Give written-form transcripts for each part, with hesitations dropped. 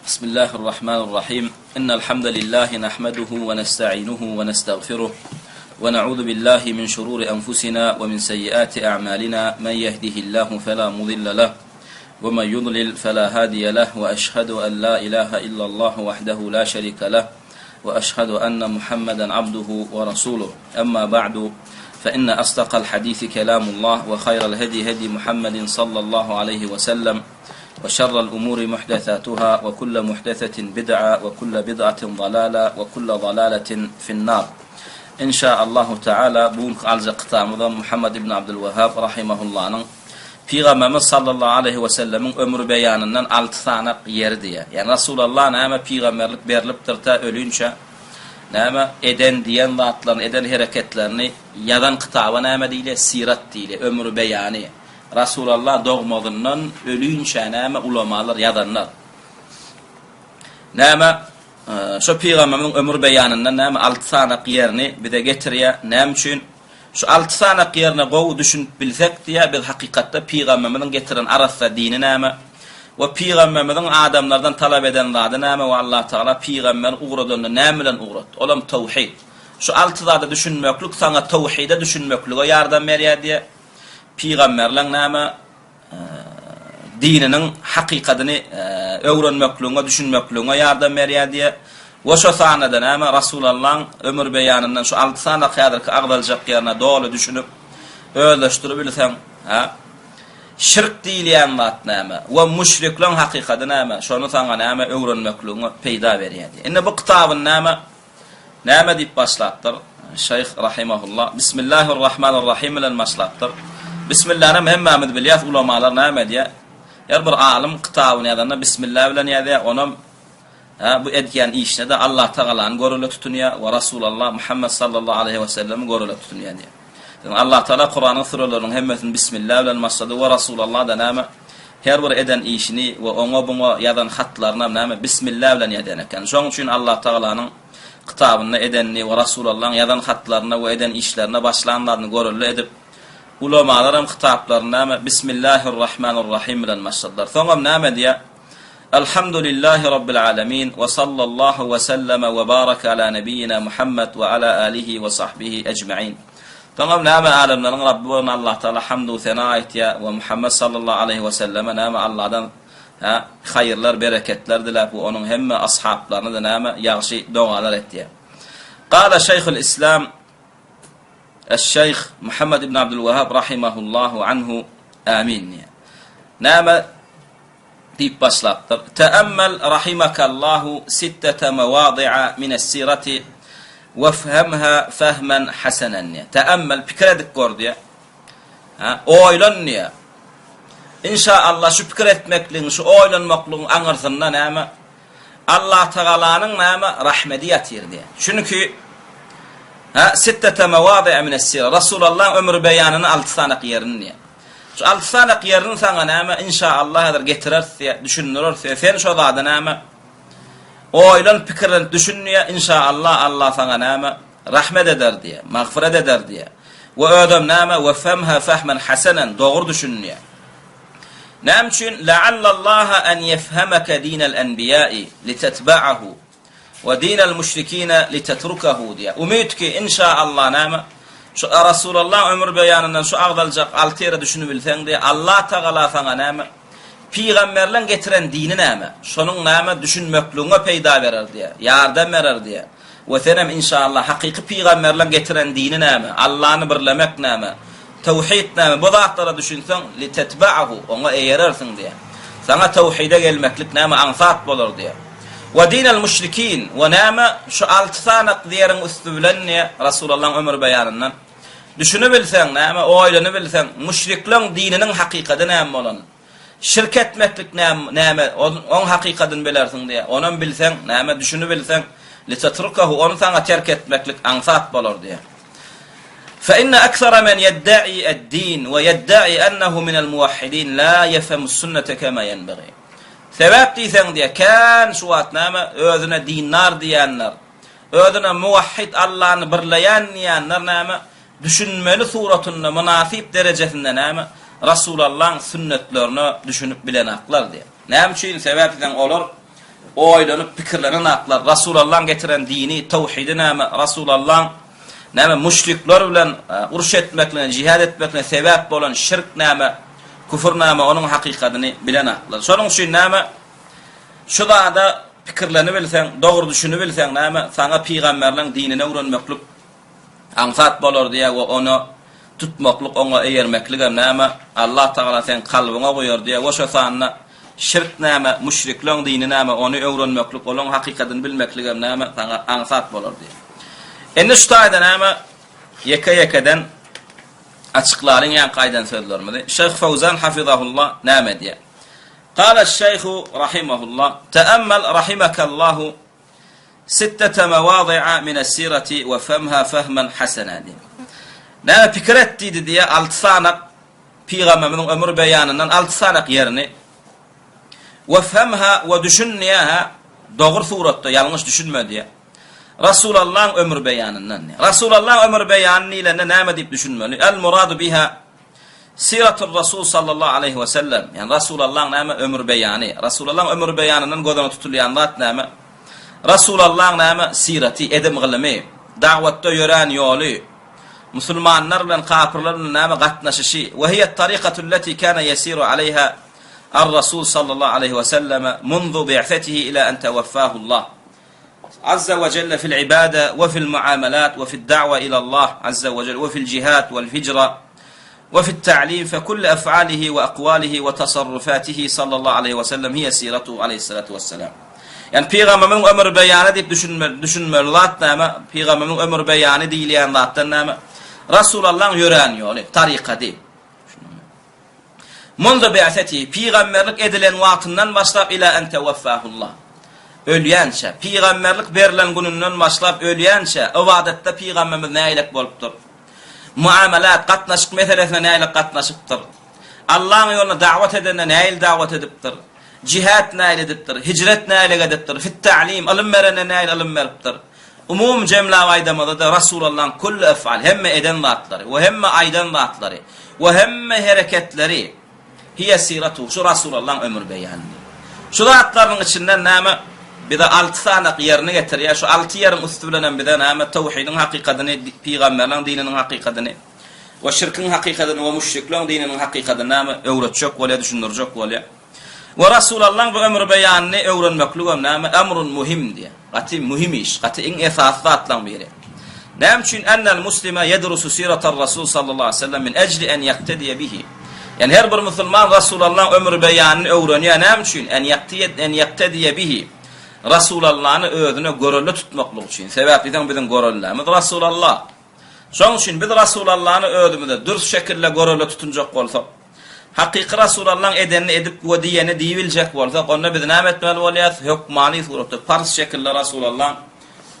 Bismillahirrahmanirrahim. Innel hamdelellahi nahmeduhu we nestainuhu we nestagfiruh we na'udzu billahi min şururi enfusina we min seyyiati a'malina. Men yehdihillahu fela mudilla leh we men yudlil fela hadiye leh we eşhedü en la ilahe illallah vahdehu la şerike leh we eşhedü enne Muhammeden abduhu we rasuluh. Emma ba'du fe inne asdakal hadisi kelamullah we hayral hedi hedi Muhammedin sallallahu aleyhi ve sellem we şerrel umuri muhdesatuha we kulle muhdesetin bid'a we kulle bid'atin zalala we kulle zalaletin finnar. Inşa Allahu Teala bu günki aljak kitabymyzam Muhammed ibn Abdülwehhab rahimahullanyň Pygamberimiz sallallahu aleýhi we sellemiň ömür beýanyndan alty sanak ýeri diýýär. Ýagny Rasulallah näme pygamberlik berlipdir tä ölinçä näme eden diýen zatlaryny eden hereketlerini ýazan kitaba näme diýilýär sirat diýilýär ömür beýany. Rasulallah dogmazyndan ölinçä näme ulamalar ýazanlar. Näme şo pygamberimiziň ömür beýanyndan näme alty sanak ýerini bize getirýär. Näme üçin? Şu alty sanak ýerine gowy düşünip bilsek diýýär, biz hakykatda pygamberimiziň getiren arassa dini näme we pygamberimiziň adamlardan talap eden zady näme we Allatagala pygamberi ugradanda näme bilen ugratdy? Olam towhid. Şu alty zada düşünmeklik saňa towhide düşünmeklige ýardam berýär diýýär. Pygamberleň näme dininiň hakykadyny öwrenmekligiňe, düşünmekligiňe ýardam berýär diýýär. We şo sanda-da näme Rasulallaň ömür beýanyndan şu alty sanak häzirki agzaljak ýerine doly düşünip, özleşdiribilseň, hä? Şirk diýilýän zat näme we müşrikleň hakykady näme, şony saňa näme öwrenmekligiňe peýda berýär diýýär. Indi bu kitabyny näme Näme diýip başlapdyr? Şeýh rahimehullah Bismillahirrahmanirrahim bilen başlapdyr. Bismillahny hem hemmämiz bilýäs, ulamalar näme diýýär? Her bir alym kitabyny ýazanda Bismillah bilen ýazýar, onam hä, bu edýän işine-de Allah Tagalany görele tutunýar we Rasulallah Muhammed sallallahu aleýhi we sellemi görele tutunýar diýýär. Ýagny Allah Tagala Kuranyň süreleriniň hemmesini Bismillah bilen başlady we Rasulallah-da näme her bir eden işini we oňa-buňa ýazan hatlarynam näme Bismillah bilen ýazýan eken. Şonuň üçin Allah Tagalanyň kitabynda edenini we Rasulallahyň ýazan hatlarynda we eden işlerinde başlan zadyny görelde edip, ulamalaram kitaplaryny näme Bismillahirrahmanirrahim bilen başladylar. Soňam näme diýýär? Elhamdülillahi Rabbil alemin we sallallahu we selleme we bareke ala nebiyyina Muhammed we ala alihi we sahbihi ecmain. Soňam näme alemleriň Rabbi bolan Allah Taala hamdu sena aýtýar we Muhammed sallallahu aleýhi we selleme näme Allahdan hä haýyrlar bereketler diläp we onuň hemme ashaplaryna-da näme ýagşy dogalar etýär. Gala Şeýhul Islam Eş-Şeýh Muhammed ibn Abdul Wahhab rahimahullahu anhu amin diýýär. Näme Diýip başlapdyr. Te'emmel rahimakallahu sittete mewadi'a mines-sirati wefhemha fehmen hasenen diýýär. Te'emmel pikir edip gör diýýär. Ha, oýlan diýýär. Inşa Allah şu pikir etmekligiň, şu oýlanmaklygyň aňyrsynda näme? Allah Tagalanyň näme rahmedi ýatyr diýýär. Çünki ha sittete mewadi'a mines-sira Rasulullahyň ömür beýanyny 6 sany ýerini diýýär. Şu alty sanak ýerini saňa näme, inşa Allah häzir getireris diýýär, düşündireris diýýär. Sen şo zada näme, oýlan, pikirlenip düşün diýýär, inşa Allah, Allah saňa näme, rahmet eder diýýär, magfyret eder diýýär. We özem näme, we femha fehmen hasenen, dogry düşün diýýär. Näme üçin? La'allallaha en yefhemeke dinel enbiýai litetba'ahu. We dinel müşrikine litetrukehu diýýär. Umyt ki, inşa Allah näme, şu Rasulallaň ömür beýanyndan şu agzaljak alty ýere düşünibilseň diýýär, Allah Tagala saňa näme, pygamberleň getiren dini näme, şonuň näme düşünmekligiňe peýda berer diýýär, ýardam berer diýýär. We senem inşa Allah hakyky pygamberleň getiren dini näme, Allany birlemek näme, Tawhid näme? Bu zatlara düşünseň, litetba'ahu, oňa eýerersiň diýýär. Saňa tawhide gelmeklik näme aňsat bolar diýýär. Wa dinel müşrikin, we näme şu alty sany ýeriň üsti bilen diýýär, Rasulallahyň ömür beýanyndan düşünibilseň, näme oýlanybilseň, müşrikleň dininiň hakykady näme bolan? Şirk etmeklik näme, oň hakykadyny bilersiň diýýär. Onam bilseň, näme düşünibilseň, litetrukahu, ony saňa terk etmeklik aňsat bolar diýýär. Fe inne eksere men ýedda'i ed-din we ýedda'i ennehu minel muwahhidin la ýefhemus sünnete kema ýenbegi. Sebäp diýseň diýýär, kän şu wagt näme, özüne dindar diýýänler, özüne muwahhid Allany birleýän diýýänler näme, Düşünmeli suratynda, mynasyp derejesinde näme, Rasulallaň sünnetlerine düşünip bilenaklar diýýär. Näme üçin? Sebäp diýseň olar. oýlanyp pikirlenenaklar. Rasulallaň getiren dini, tawhidi näme? Rasulallaň näme müşrikler bilen uruş etmekligine, jihad etmekligine sebäp bolan şirk näme? Küfür näme? Onuň hakykadyny bilenaklar. Şonuň üçin näme? Şu zada pikirlenibilseň, dogry düşünibilseň näme? Saňa pygamberleň dinini öwrenmeklik aňsat bolar diýýär we ony tutmaklyk, oňa eýermekligem näme, Allah Tagala seň kalbyňa guýar diýýär we şo sanda şirk näme, müşrikleň dini näme, ony öwrenmeklik, olaň hakykadyny bilmekligem näme, saňa aňsat bolar diýýär. Indi şu taýda näme, ýeke-ýekeden açyklalyň ýaňky aýdan sözlerimizi. Şeýh Fawzan hafizahullah näme diýýär? Gala-şeýhu rahimahullah, Teammel rahimakallahu Sittete mewazi'a mines-sirati we femha fehmen hasena diýip. Näme pikir et diýdi diýýär, alty sanak Pygamberimiziň ömür beýanyndan alty sanak ýerini we femha we düşün diýýär, hä, dogry suratda, ýalňyş düşünme diýýär. Rasulallaň ömür beýanyndan diýýär. Rasulallaň ömür beýany diýlende näme diýip düşünmeli? El muradu biha Siratul Rasul sallallahu aleýhi we sellem, ýagny Rasulallaň näme ömür beýany. Rasulallaň ömür beýanyndan göz öňünde tutulýan zat näme? Rasulallaň näme siraty, edim-gylymy, dagwatda ýörän ýoly, musulmanlar bilen kapyrlar bilen näme gatnaşyşy, we hiýet tarikatul leti kana ýesiru aleýha ar-Rasul sallallahu aleýhi we selleme munzu bi'setihi ila an teweffahullah. Azza we Jelle fil ibada we fil muamalat we fid da'wa ila Allah azza we Jelle we fil jihad wal hijra we fit ta'lim fe kullu af'alihi we akwalihi we tasarrufatihi sallallahu aleýhi we sellem hiýe siratuhu aleýhissalatu wesselam. Ýagny pygamberimiziň ömür beýany diýip düşünmeli, düşünmeli zat näme? Pygamberimiziň ömür beýany diýilýän zatdan näme? Rasulallaň ýörän ýoly, tarykady. Munzu bi'setihi, pygamberlik edilen wagtyndan başlap ila en teweffahullah. Ölýänçä, pygamberlik berlen gününden başlap ölýänçä ybadatda pygamberimiz nägilek bolupdyr? Muamalat, gatnaşyk meselesine nägilek gatnaşypdyr? Allaň ýoluna dawat edende nähili dawat edipdir? Jihad nähili edipdir? Hijret nähili edipdir? Fit ta'lim, ylym berende nähili ylym beripdir? Umumy jemläp aýdamyzda-da Rasulallaň külli ef'al, hemme eden zatlary we hemme aýdan zatlary we hemme hereketleri hiýe siratuhu, şu Rasulallaň ömür beýanydy. Şu zatlarynyň içinden näme bize alty sanak ýerini getirýär, şu alty ýeriň üsti bilen hem bize näme tawhidiň hakykadyny, pygamberleň dininiň hakykadyny we şirkiň hakykadyny we müşrikleň dininiň hakykadyny näme öwretjek bolýar, düşündirjek bolýar. We Rasulallaň bu ömür beýanyny öwrenmekligem näme emrun muhim diýýär. Gaty muhim iş, gaty iň esasy zatlaň biri. Näme üçin ennel muslime ýedrusu siratar rasul sallallahu aleýhi we sellem min ejli en ýaktediýe bihi. Ýani her bir musulman Rasulallaň ömür beýanyny öwrenýär näme üçin? En ýaktiýe en ýaktediýe bihi. Rasulallany özüne görelde tutmaklyk üçin. Sebäp diýseň biziň görellämiz Rasulalla. Şoň üçin biz Rasulallany özümize dürs şekilde görelde tutunjak bolsak, Hakyky Rasulallaň edenini edip we diýenini diýibiljek bolsak, onda biz näme etmeli bolýas? Hökmany suratda parz şekilde Rasulallaň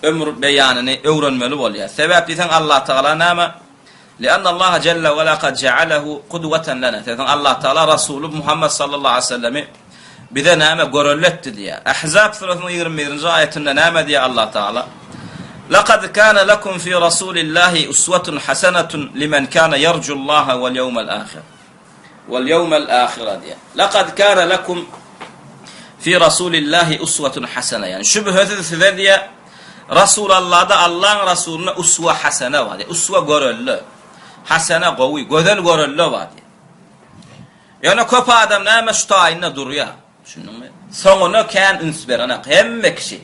ömür beýanyny öwrenmeli bolýas. Sebäp diýseň Allatagala näme? Liannallaha jelle we ala kad jealehu kudweten lena. Sebäp Allatagala Rasuly Muhammed sallallahu aleýhi we sellemi bize näme görelde etdi diýýär. Ahzab surasynyň 21-nji aýatynda näme diýýär Allatagala? Laqad kana lakum fi rasulillahi uswatun hasanatun limen kana yarjullaha wal yawmal ahir. Wal yawmal ahira diýýär. Laqad kana lakum fi rasulillahi uswatun hasana. Ýani şübhesiz size diýýär Rasulallada Allaň rasulynda uswa hasana bar. Uswa görelde. Hasana gowy, gözel görelde bar diýýär. Ýöne köp adam näme şu taýynda durýar. Düşündiňmi? Soňuna kän üns berenak. Hemme kişi,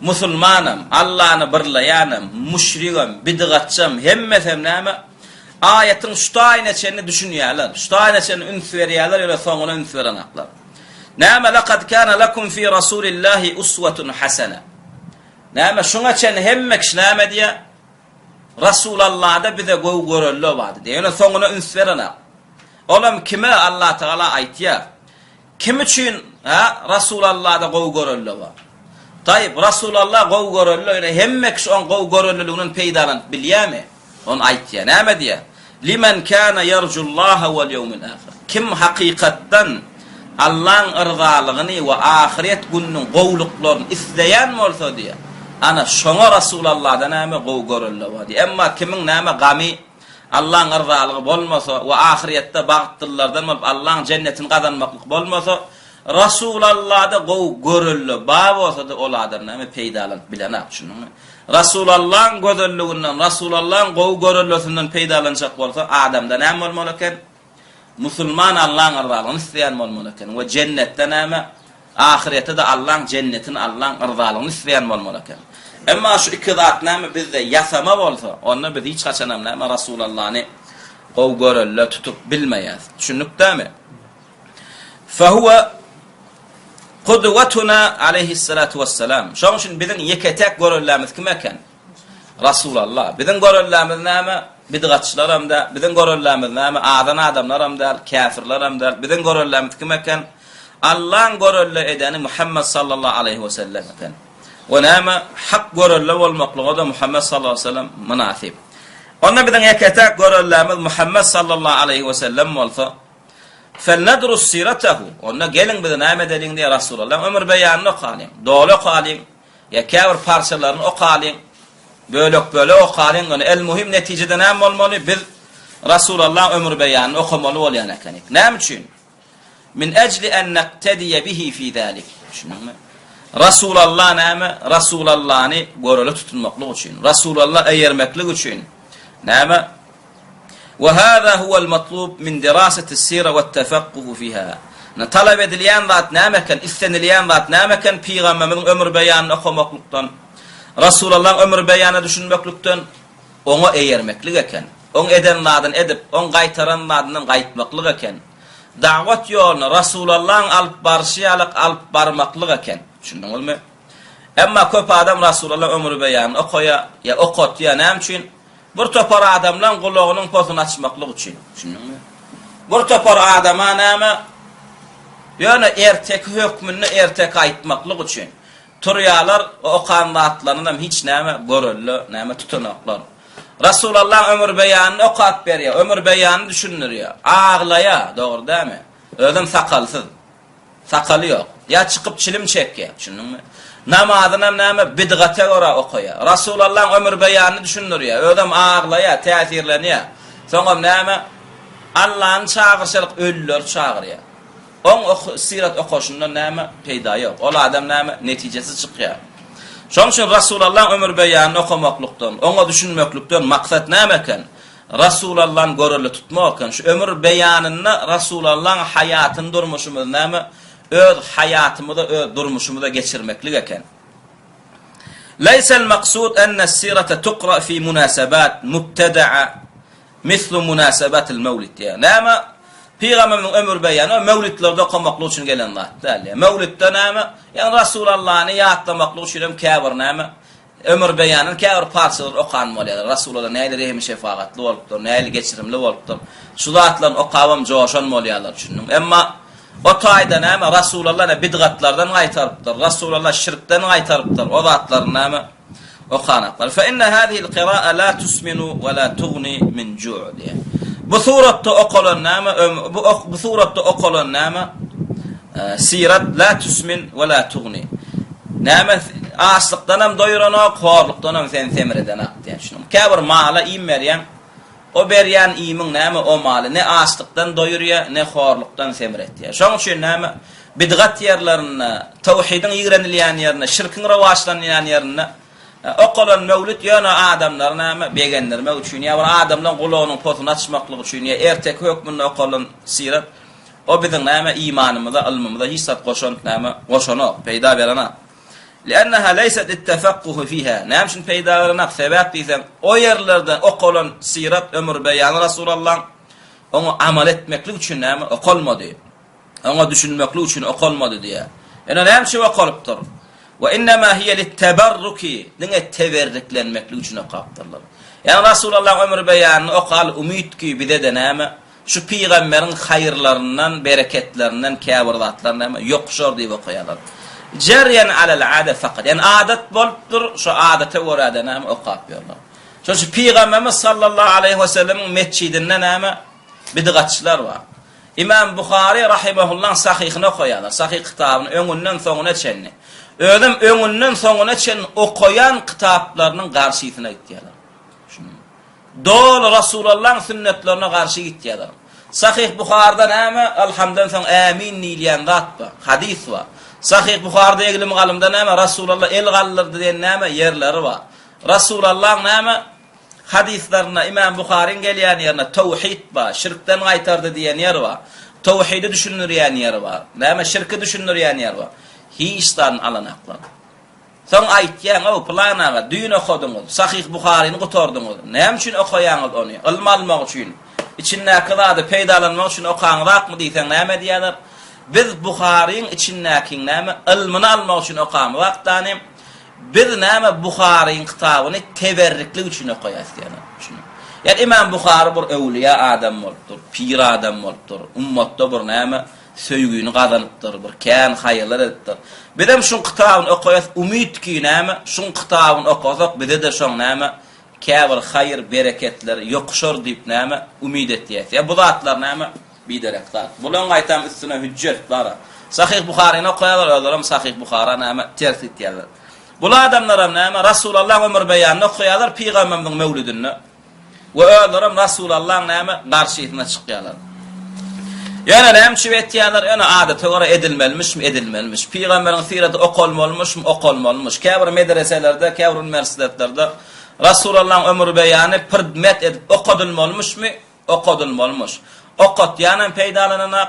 musulmanam, Allany birleýänem, müşrigem, bidgatçam, hemmesem näme, aýatyň şu taýyna çenli düşünýärler. Şu taýyna çenli üns berýärler, ýöne soňuna üns berenaklar. Näme lekad kana lekum fi rasulillahi uswatun hasana. Näme şuňa çenli hemme kişi näme diýýär? Rasulallada bize gowy görelde bardy diýýär. Ýöne soňuna üns berenak. Olam kime Allatagala aýtýar. Kim üçin hä Rasulallada gowy görelde bar. Taýyp Rasulalla gowy görelde ýöne hemme kişi oň gowy görelliliginden peýdalanyp bilýärmi? Ony aýtýar. Näme diýýär? Limen kana ýerjullaha wal ýewmil ahir. Kim hakykatdan Allaň yrzalygyny we ahyret gününiň gowulyklaryny isleýän bolsa diýýär. Ana şoňa Rasulallada näme gowy görelde bar diýýär. Emma kimiň näme gamy Allaň yrzalygy bolmasa we ahyrýetde bagtlylardan bolup Allaň jennetini gazanmaklyk bolmasa, Rasulallada gowy görelde bar bolsa-da ol adam näme peýdalanyp bilenak, düşündiňmi? Rasulallaň gözelliginden, Rasulallaň gowy göreldesinden peýdalanjak bolsa adamda näme bolmaly eken? Musulman Allaň yrzalygyny isleýän bolmaly eken we jennetde näme? Ahyrete-de Allaň jennetini, Allaň yrzalygyny isleýän bolmaly eken. Emma şu iki zat näme bizde ýasama bolsa, onda biz hiç haçanam näme Rasulallany gowy görelde tutup bilmeýäs. Düşündik dämi? Fehuwe kudwetuna aleýhissalatu wessalam. Şonuň üçin biziň ýeke-täk görellämiz kim eken? Rasulalla. Biziň görellämiz näme? Bidgatçylaram däl. Biziň görellämiz näme? Azan adamlaram däl, käfirlerem däl. Biziň görellämiz kim eken? Allaň görelle edeni Muhammet sallallahu aleýhi we sellem eken. We näme? Hak görelle bolmaklyga-da Muhammet sallallahu aleýhi we sellem mynasyp. Onda biziň ýeke-täk görellämiz Muhammet sallallahu aleýhi we sellem bolsa, Felnedrus siratahu, onda geliň biz näme edeliň diýýär Rasulallaň ömür beýanyny okalyň, doly okalyň, ýa käbir parçalaryny okalyň, bölek-bölek okalyň, ýöne el-muhim netijede näme bolmaly, biz Rasulallaň ömür beýanyny okamaly bolýan ekenik. Näme üçin? Min ejli en nektediye bihi fi zalik. Düşündiňmi? Rasulalla näme? Rasulallany görele tutunmaklyk üçin, Rasulalla eýermeklik üçin. Näme? We hâzâ huwel matlub min dirâsetis-sira wet-tefekkuhu fihâ. Ynha, talap edilýän zat näme eken, islenilýän zat näme eken Pygamberimiziň ömür beýanyny okamaklykdan, Rasulallaň ömür beýanyna düşünmeklikden, oňa eýermeklik eken. Oň eden zadyny edip, oň gaýtaran zadyndan gaýtmaklyk eken. Dawat ýoluny Rasulallaň alyp barşy ýalyk alyp barmaklyk eken. Düşündiňizmi? Emma köp adam Rasulallaň ömür beýanyny okaýar, ýa okatýar, näme üçin? Bir topar adamlaň gulagynyň posuny açmaklyk üçin. Düşündiňmi? Bir topar adama näme? Ýöne erteki hökmünde erteki aýtmaklyk üçin. Turýarlar, okan zatlaryndan hiç näme görelde, näme tutanoklar. Rasulallaň ömür beýanyny okap berýär, ömür beýanyny düşündirýär. Aglaýar, dogry dälmi? Özem sakalsyz. Sakaly ýok. Ýa çykyp çilim çekýär. Düşündiňmi? Namazynam näme bidgata görä okaýar. Rasulallaň ömür beýanyny düşündirýär. Özem aglaýar, täsirlenýär. Soňam näme? Allany çagyrşalyk ölüleri çagyrýar. Oň syrat okaşyndan näme peýda ýok. Ol adam näme netijesiz çykýar. Şonuň üçin Rasulallaň ömür beýanyny okamaklykdan, oňa düşünmeklikden maksat näme eken? Rasulallany görelde tutmak eken. Şu ömür beýanynda Rasulallaň haýatyny durmuşymyz näme? Öz haýatymyza, öz durmuşymyza geçirmeklik eken. Leýsel maksud enne sirete tukra fi munasebat mubtedaa mislu munasebatil mewlid diýýär. Näme? Pygamberimiziň ömür beýany o mewlidlerde okamaklyk üçin gelen zat däl diýýär. Mewlidde näme? Ýagny Rasulallany ýatlamaklyk üçin hem käbir näme? Ömür beýanyny käbir parçalary okan bolýarlar. Rasulalla nähili rehimi-şefagatly bolupdyr, nähili geçirimli bolupdyr. Şu zatlaryny okabam joşan bolýarlar, düşündiňmi? Emma o taýda näme, Rasulalla ne bidgatlardan gaýtarypdyr, Rasulalla şirkden gaýtarypdyr, o zatlaryny näme okanaklar. Fe inne hazihil kira'a la tusminu we la tugni min ju' diýýär. Bu suratda okalan näme, bu bu suratda okalan näme? Sirat la tusmin we la tugni. Näme açlykdanam doýuranok, horlukdanam seni semredenak diýen şunuň. Käbir mala iým berýäň, o berýän iýmiň näme o maly ne açlykdan doýurýar, ne horlukdan semretýär. Şonuň üçin näme bidgat ýerlerinde, tawhidiň ýigrenilýän ýerinde, şirkiň rowaçlanýan ýerinde okalan mewlid ýöne adamlary näme begendirmek üçin ýa bir adamlaryň gulagynyň posuny açmaklyk üçin ýa erteki hökmünde okalan sirat O biziň näme imanymyza, ylmymyza hiç zat goşant näme goşanok, peýda berenak. Li'enneha leýset littefekkuhi fiha. Näme üçin peýda berenak? Sebäp diýseň, o ýerlerde okalan sirat, ömür beýany Rasulallaň oňa amal etmeklik üçin näme okalmady. Oňa düşünmeklik üçin okalmady diýýär. Ýöne näme üçin okalypdyr? We innema hiýe litteberruki, diňe teberriklenmeklik üçin okapdyrlar. Ýagny Rasulallaň ömür beýanyny okaly umyt ki bize-de näme Şu pygamberiň haýyrlaryndan, bereketlerinden käbir zatlar näme, ýokuşar diýip okaýarlar. Jerýen alel ade fakat. Ýagny adat bolupdyr, şo adata görä-de näme okap ýörler. Şonuň üçin pygamberimiz sallallahu aleýhi we sellemiň metjidinde näme bidgatçylar bar. Imam Buhary rahimahullaň sahyhyny okaýarlar. Sahyh kitabyny öňünden soňuna çenli. Özem öňünden soňuna çenli okaýan kitaplarynyň garşysyna gitýärler. Doly Rasulallaň sünnetlerine garşy gitýärler. Sahyh Buharyda näme, Alhamdan soň Ämin diýilýän zat bar, hadys bar. Sahyh Buharyda eglim-galymda näme, Rasulallah el galdyrdy diýen näme, ýerleri bar. Rasulallaň näme, hadyslarynda Imam Buharyň gelýän ýerinde towhid bar, şirkden gaýtardy diýen ýer bar. Towhidi düşündirýän ýeri bar. Näme, şirki düşündirýän ýeri bar. Hiç zadyny alanaklar. Soň aýtýaň, Ow, pylan aga, düýn okadyňyz, Sahyh Buharyny gutardyňyz. Näme üçin okaýaňyz ony? Ylym almak üçin, içindäki zady peýdalanmak üçin okaňyzakmy diýseň näme diýýärler? Biz Buharyň içindäkiň näme, ylmyny almak üçin okamyzak dany, biz näme Buharyň kitabyny teberriklik üçin okaýas diýýärler. Düşündiňmi? Ýani Imam Buhary bir öwlüýä adam bolupdyr, pir adam bolupdyr, ummatda bir näme, söýgüni gazanypdyr, bir kän haýyrlar edipdir. Bizem şuň kitabyny okaýas, umyt ki näme, şuň kitabyny okasak bize-de şoň näme, käbir haýyr, bereketler ýokuşar diýip näme, umyt etýäs. Ýa bu zatlar näme, biderek zat. Bulaň gaýtam üstüne hüjjet bar. Sahyh Buharyny okaýarlar, özlerem Sahyh Buhara näme, ters gitýärler. Bul adamlaram näme, Rasulallaň ömür beýanyny okaýarlar, pygamberimiziň möwlidinde. We özlerem Rasulallaň näme garşysyna çykýarlar. Ýöne näme üçin etýärler? Ýöne adata görä edilmelimişmi? Edilmelimiş. Pygamberiň syraty okalmalymyşmy? Okalmalymyş. Käbir medreselerde, käbir uniwersitetlerde Rasulallaň ömür beýany predmet edip okadylmalymyşmy? Okadylmalymyş. Okatýanam peýdalananak,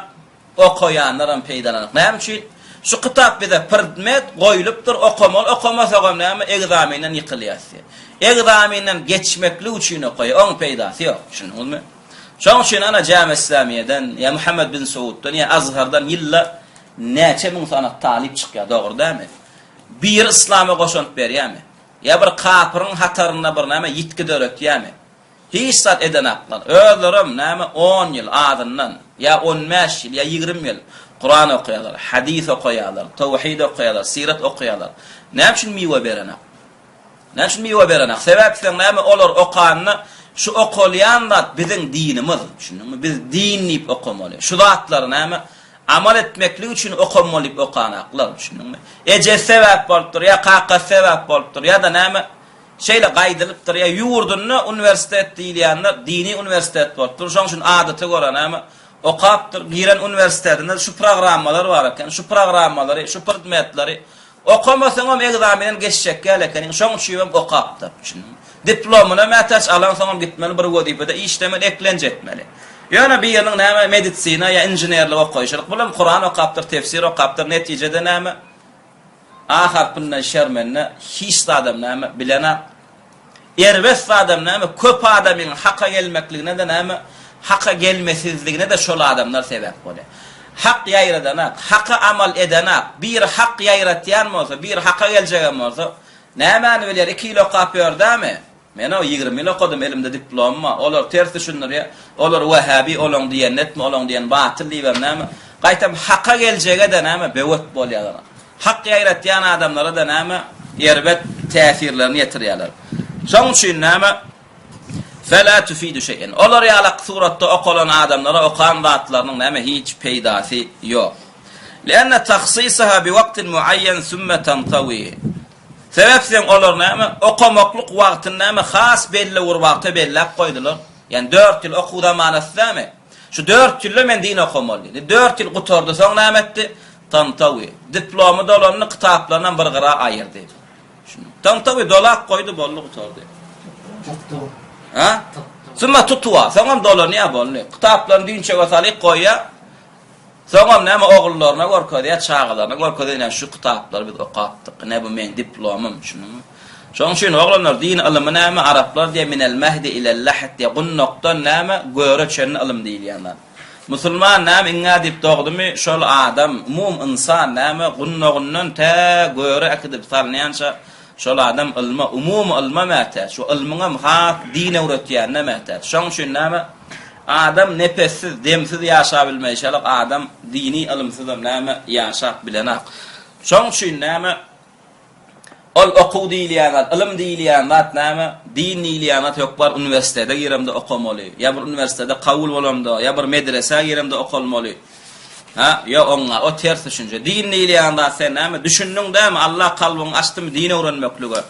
Okaýanlaram peýdalanak. Näme üçin? Şu kitap bize predmet goýlupdyr, okamaly, okamasagam näme, egzaminden ýykylýas diýip. Egzaminden geçmeklik üçin okaýar, oň peýdasy ýok. Düşündiňizmi? Şoň üçin ana Jame Islamiýeden, ýa Muhammed bin Sauddan, ýa Azhardan ýylda näçe müň sany talyp çykýar, dogry dälmi? Biri yslama goşant berýärmi? Ýa bir kapyryň hatarynda bir näme ýitgi döretýärmi? Hiç zat edenaklar. Özlerem, näme, on ýyl azyndan, ýa on bäş ýyl, ýa 20 ýyl Kuran okaýarlar, hadys okaýarlar, towhid okaýarlar, syrat okaýarlar. Näme üçin miwe berenak? Näme üçin miwe berenak? Sebäp diýseň näme, olar okanda şu okalýan zat biziň dinimiz, düşündiňmi? Biz din diýip okamaly. Şu zatlary näme, amal etmeklik üçin okamaly diýip okanaklar, düşündiňmi? Ejesi sebäp bolupdyr, ýa kakasy sebäp bolupdyr, ýa-da näme, Şeýle gaýdylypdyr, ýa ýurdunda uniwersitet diýilýände dini uniwersitet bolupdyr, şoň üçin adata görä näme, okapdyr, giren uniwersitetinde şu programmalar bar eken, şu programmalary, şu predmetleri okamasaňam egzamenden geçjek ýaly ekeniň, şoň üçinem okapdyr. Düşündiňmi? Diplomyna mätäç, alansoňam gitmeli bir wezipede işlemeli, eklenç etmeli. Ýöne biriniň näme, medisina ýa inženerlik okaýşylyk, bulam Kuran okapdyr, tefsir okapdyr, netijede näme? A harpyndan şermende hiç zadam näme bilenak. Erbet zadam näme köp adamyň haka gelmekligine-de näme haka gelmesizligine-de şol adamlar sebäp bolýar. Hak ýaýradanak, haka amal edenak, biri hak ýaýratýan bolsa, biri haka geljegem bolsa, nämäni bilýär, iki ýyl okap ýördämi? Men-ow 20 ýyl okadym, elimde diplomym bar. Olar ters düşündirýär. Olar wähäbi, olaň diýenini etme, olaň diýeni batyl diýibem näme. Gaýtam haka geljege-de näme böwet bolýarlar. Hak ýaýratýan adamlara-da näme erbet täsirlerini ýetirýärler. Şoň üçin näme Fela tufidu şeý'en. Olar ýalak suratda okalan adamlara okan zatlarynyň näme hiç peýdasy ýok. Li'enne tahsisaha bi waqtin muayyen sümme tantawi. Sebäp sen olar näme, okamaklyk wagtyny näme has belli bir wagta belläp goýdular. Ýani dört ýyl okuw zamanasy dämi? Şu dört ýylda men din okamaly diýdi. Dört ýyl gutardy, soň näme etdi? Tantawi. Diplomy dolandy, kitaplarynam bir gyra aýyrdy. Şunu. Tantawi dolap goýdy, boldy, gutardy. Tutdu. Ha? Summa tutwa, soňam dolanýar boldy. Kitaplaryny düýnçege salyp goýýar. Soňam näme ogullaryna görkezýär, çagalaryna görkezýär, ine şu kitaplary biz okapdyk, ine bu meň diplomym, düşündiňmi? Şonuň üçin oglanlar din ylymy näme, araplar diýýär minel mehdi ilel lahd diýýär, gundakdan näme, göre çenli ylym diýilýän zat. Musulman näme iňňä diýip dogdumy, şol adam, umum ynsan näme, gundagyndan tä göre äkidip salynýança Şol adam ylma, umumy ylma mätäç we ylmyňam has din öwretýänine mätäç. Şoň üçin näme, adam nepessiz, demsiz ýaşabilmeýşalyk adam dini ylymsyzam näme, ýaşap bilenak. Şoň üçin näme, ol okuw diýilýän zat, ylym diýilýän zat näme, din diýilýän zat hökman uniwersitete giremde okamaly, ýa bir uniwersitete kabul bolamda, ýa bir medresä giremde okalmaly. Ha, ýok oňa, o ters düşünje. Din diýilýän zat sen näme, düşündiň dämi, Allah kalbyňy açdymy din öwrenmeklige,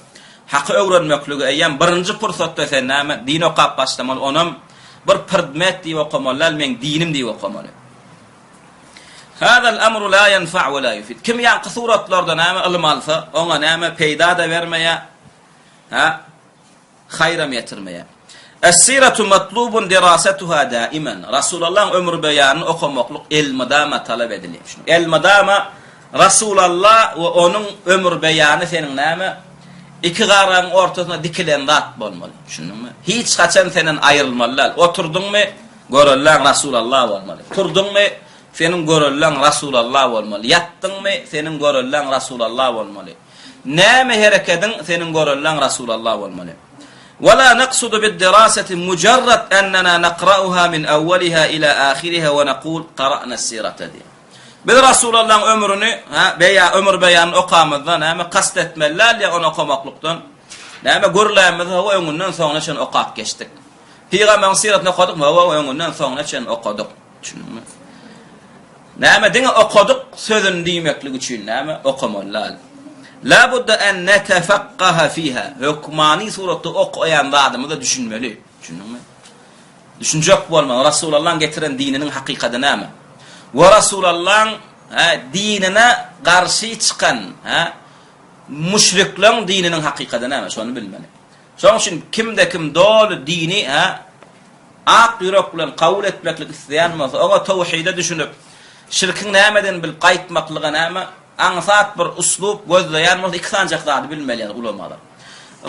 haky öwrenmeklige, eýýäm birinji pursatda sen näme, din okap başlamaly, onam. Bir predmet diýip okamaly däl, meň dinim diýip okamaly. Hazal amru la ýenfa we la ýufid. Kim ýaňky suratlarda näme ylym alsa, oňa näme peýda-da bermeýär, hä? Haýram ýetirmeýär. Es-siratu matlubun dirasatuha daiman. Rasulallaň ömür beýanyny okamaklyk elmydama talap edilýär. Şunu elmydama Rasulalla we onuň ömür beýany seniň näme? Iki garagyň ortasynda dikilen zat bolmaly. Düşündiňmi? Hiç haçan senden aýrylmaly däl. Oturdyňmy, görelläň Rasulalla bolmaly. Turduňmy, seniň görelläň Rasulalla bolmaly. Ýatdyňmy, seniň görelläň Rasulalla bolmaly. Näme herekediň seniň görelläň Rasulalla bolmaly. Wa la naksudu bid-dirasati mujarrad annana nakra'uha min awwaliha ila ahiriha we nakul qara'na sirata diýýär. Biz Rasulallaň ömrüni, hä, beýa, ömür beýanyny okamyzda näme kast etmeli däl diýýär ony okamaklykdan. Näme gürlämizde hawa öňünden soňuna çenli okap geçdik. Pygamberiň syratyny okadykmy? Hawa öňünden soňuna çenli okadyk. Düşündiňmi? Näme diňe okadyk sözüni diýmeklik üçin näme okamaly däl. La budda en netefakkaha fiha. Hökmany suratda okaýan zadymyza düşünmeli. Düşündiňmi? Düşünjek bolmaly. Rasulallaň getiren dininiň hakykady näme? We Rasulallaň dinine garşy çykan, hä, müşrikleň dininiň hakykady näme? Şony bilmeli. Şonuň üçin kimde-kim doly dini, hä, ak ýürek bilen kabul etmeklik isleýän bolsa, oňa towhide düşünip, şirkiň nämedigini bilip gaýtmaklyga näme, aňsat bir uslub gözleýän bolsa, iki sanjak zady bilmeli ýaly ulamalar.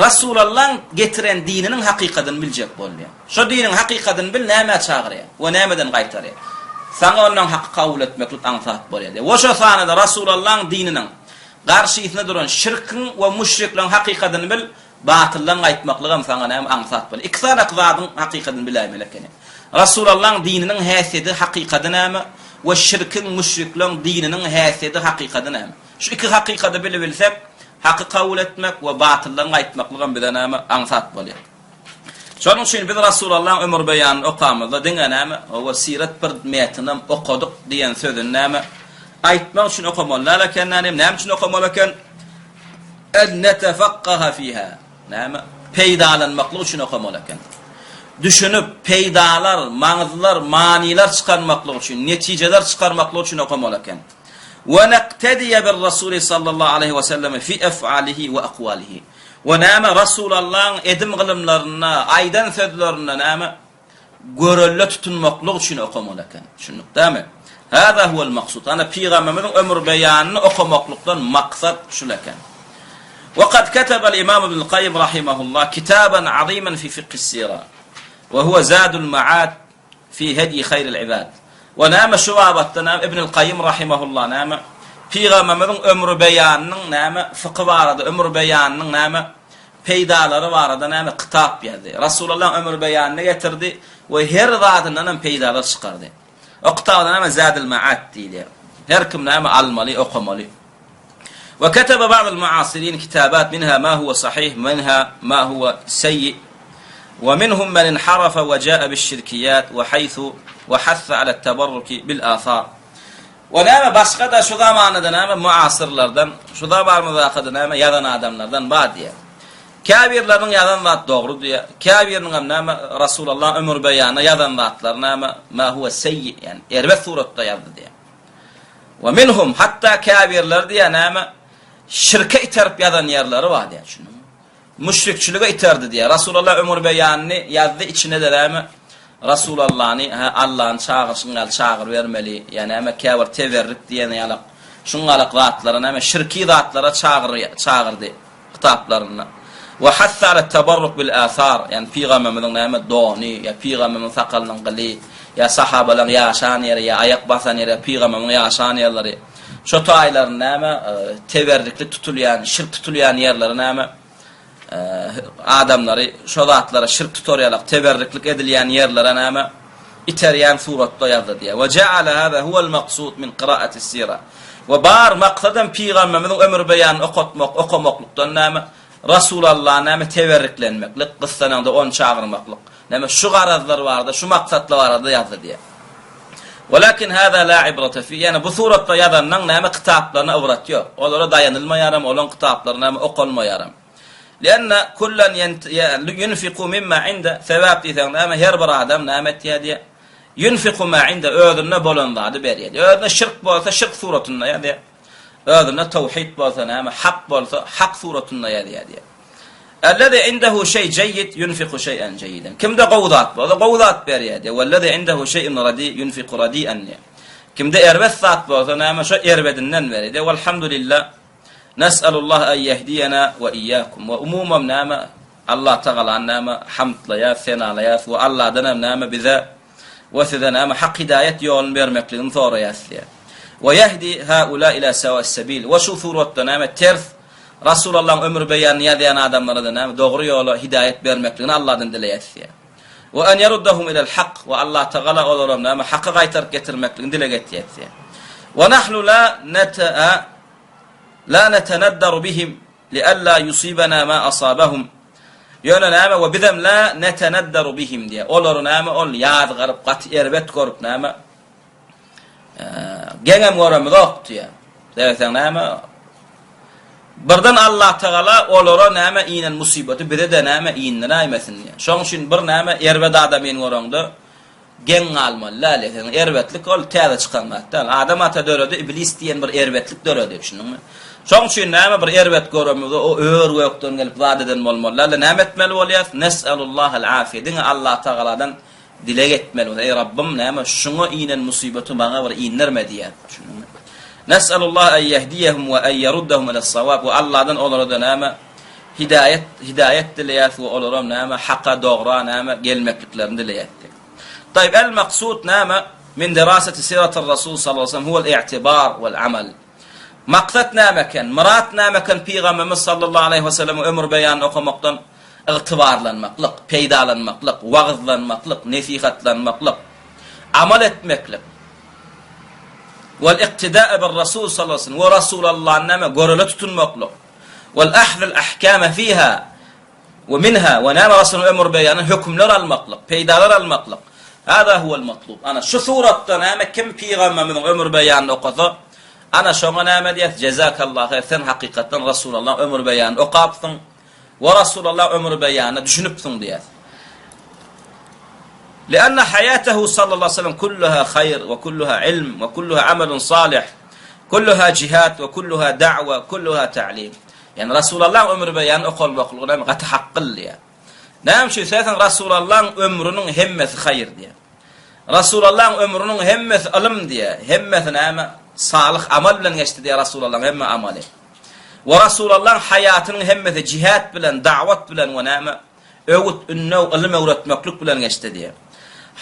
Rasulallaň getiren dininiň hakykadyny biljek bolýar. Şo diniň hakykadyny bil nämä çagyrýar we nämeden gaýtarýar. Saňa ondan haky kabul etmeklik aňsat bolýar diýýär. We şo sanada Rasulallaň dininiň garşysyna duran şirkiň we müşrikleriň hakykadyny bil, Batyldan gaýtmaklygam saňa näme aňsat bolar. Iki sanak zadyň hakykadyny biläýmeli ekeni. Rasulallaň dininiň häsiýeti hakykady näme we şirkiň müşrikleň dininiň häsiýeti hakykady näme? Şu iki hakykady bilibilsek, haky kabul etmek we batyldan gaýtmaklygam bize näme aňsat bolýar. Şonuň üçin biz Rasulallaň ömür beýanyny okamyzda diňe näme, hawa siret predmetinem okadyk diýen sözüni näme aýtmak üçin okamaly däl eken näme üçin okamaly eken? En netefakkaha fiha, näme, peýdalanmaklyk üçin okamaly eken. Düşünip, peýdalar, maňyzlar, manylar çykarmaklyk üçin, netijeler çykarmaklyk üçin okamaly eken. We nektediye bir Rasuli sallallahu aleýhi we selleme fi ef'alihi we akwalihi. We näme, Rasulallaň edim-gylymlarynda, aýdan sözlerinde näme, görelde tutunmaklyk üçin okamaly eken. Düşündik dämi? Hâzâ huwel maksud. Ana Pygamberimiziň ömür beýanyny okamaklykdan maksat şul eken. We kad ketebel Imam Ibnul Kaýym rahimehullah kitaban aziman fi fikhis sira. We huwe Zadul Maad fi hedyi haýril ibad. We näme şu babatda näme Ibnul Kaýym rahimehullah näme Pygamberimiziň ömür beýanynyň näme fykhy barada ömür beýanynyň näme peýdalary barada näme kitap ýazdy. Rasulullahyň ömür beýanyny getirdi we her zadyndan hem peýdalar çykardy. O kitabda näme Zadul Maad diýilýär. Her kim näme almaly, okamaly. We ketebe ba'dul muasirin kitabat minha ma huwa sahih, minha ma huwa seýyi. We minhum men inharafa we jaa biş-şirkiyat we haýsu we hassa alat-tabarruki bil asar. We näme başga-da şu zamanada näme muasyrlardan, şu zamanymyzdakada näme ýazan adamlardan bar diýýär. Käbirleriniň ýazan zat dogry diýýär. Käbiriniňem näme Rasulallah ömür beýanyna ýazan zatlary näme ma huwe seýyi ýani erbet suratda ýazdy diýýär. We minhum hatda käbirleri diýýär näme şirke iterip ýazan ýerleri bar diýýär. Düşündiňmi? Müşrikçilige iterdi diýýär. Rasulallah ömür beýanyny ýazdy, içine-de näme, Rasulallany, hä, Allany çagyryşyň ýaly çagyrybermeli, ýa näme, käbir teberrik diýen ýalak, şuňňalak zatlara näme, şirki zatlara çagyr, çagyrdy kitaplarynda. We hassa alet tabarruk bil asar, ýagny pygamberimiziň näme, dony, ýa pygamberimiziň sakalynyň gyly, ýa sahabalaryň ýaşan ýeri, ýa aýak basan ýeri, ýa pygamberimiziň ýaşan ýerleri, Şo taýlary näme, teberrikli tutulýan, şirk tutulýan ýerleri näme, adamlary şo zatlara şirk tutar ýalak, teberriklik edilýän ýerlere näme, iterýän suratda ýazdy diýýär. We ja'ala hâzâ huwal maksud min kyraatis sira. We bar maksadam pygamberimiziň ömür beýanyny okatmak, okamaklykdan näme, Rasulallany näme teberriklenmeklik, gyssanaňda ony çagyrmaklyk. Näme şu garazlar barada, şu maksatlar barada ýazdy diýýär. Walakin hâzâ lâ ibrate fî, ýagny bu suratda ýazanyň näme kitaplaryna ybrat ýok. Olara daýanylmaýaram, olaň kitaplary näme okalmaýaram. Lianna kullan yunfiku mimma inde, sebäp diýseň näme, her bir adam näme etýär diýýär. Yunfiku ma inde, özünde bolan zady berýär. Özünde şirk bolsa şirk suratynda ýazýar. Özünde tawhid bolsa näme, hak bolsa hak suratynda ýazýar diýýär. Ellezî indehu şeý jeýýid ýunfiku şeý'en jeýýiden. Kimde gowy zat bolsa, gowy zat berýär diýýär. Wellezî indehu şeý'un radî ýunfiku radî'en diýýär. Kimde erbet zat bolsa näme, şo erbedinden berýär diýýär. Welhamdulillah. Nes'elullah en ýehdiyena we iyyakum. We umumam näme, Allah Tagalany näme hamdlaýas, senalaýas we Allahdan hem näme bize we size näme hak hidaýat ýoluny bermekligini soraýas diýýär. We ýehdi haula ila sawa'is sebil. We şu suratda näme ters Rasulallahyň ömür beýanyny ýazýan adamlara-da näme dogry ýola hidaýat bermekligini Allahdan dileýäs diýýär. We en ýeruddahum ilel hak. We Allah Tagala olaram näme haka gaýtaryp getirmekligini dileg etýäs diýýär. We nahnu la neta'a La neteneddaru bihim lialla yusibana ma asabahum. Ýöne näme we bizem la neteneddaru bihim diýýär. Olary näme ol ýazgaryp, gaty erbet görüp näme geňem göremizok diýýär. Diýseň näme Birden Allah Tagala olara näme inen musybaty bize-de näme indiräýmesin diýýär. Şoň üçin bir näme erbet adamyny göreňde Geň galmaly däl eseň erbetlik ol täze çykan zat däl. Adam ata döredi iblis diýen bir erbetlik döredi düşündiňmi? Şoň üçin näme bir erbet göremizde o ör gökden gelip zat eden bolmaly dälde näme etmeli bolýas? Nes'elullahal afiýe diňe Allah Tagaladan dileg etmeli bolýas. Eý Rabbym näme şuňa inen musybaty maňa bir indirme diýýäs düşündiňmi? Nes'elullah en ýehdiyehum we en ýeruddahum iles-sawab we Allahdan olara-da näme Hidaýat, hidaýat dileýäs we olaram näme, haka, dogra näme, gelmekliklerini dileýäs diýip. Taýyp, el-maksud näme, min deraseti siratir rasul sallallahu aleyhi ve sellem huwel i'tibar vel amal. Maksat näme eken, myrat näme eken Pygamberimiz sallallahu aleyhi ve sellemiň ömür beýanyny okamakdan ygtybarlanmaklyk, peýdalanmaklyk, wagyzlanmaklyk, nesihatlanmaklyk, amal etmeklik. Vel iktidae bir rasul sallallahu aleyhi ve sellem we Rasulallany näme, görele tutunmaklyk. Wal ahzul ahkama fiha we minha we näme Rasulyň ömür beýany hökümler almaklyk, peýdalar almaklyk. Hada huwal matlub. Ana şu suratda näme kim pygamberimiziň ömür beýanyny okasa, ana şoňa näme diýýäs? Jezakallahu haýr. Sen hakykatdan Rasulullahyň ömür beýanyny okapsyň we Rasulullah ömür beýanyna düşünipsiň diýýäs. Lianna haýatahu sallallahu aleyhi ve sellem kulluha haýr we kulluha ilm we kulluha amalun salih. Kulluha jihad we kulluha da'wa kulluha ta'lim. Ýagny Rasulallaň ömür beýany okalmaklygy näme gaty hakgyl diýýär. Näme üçin diýseň Rasulallaň ömrüniň hemmesi haýyr diýýär. Rasulallaň ömrüniň hemmesi ylym diýýär. Hemmesi näme salyh amal bilen geçdi diýýär Rasulallaň hemme amaly. We Rasulallaň haýatynyň hemmesi jihad bilen, da'wat bilen we näme öwüt, ündew, ylym öwretmeklik bilen geçdi diýýär.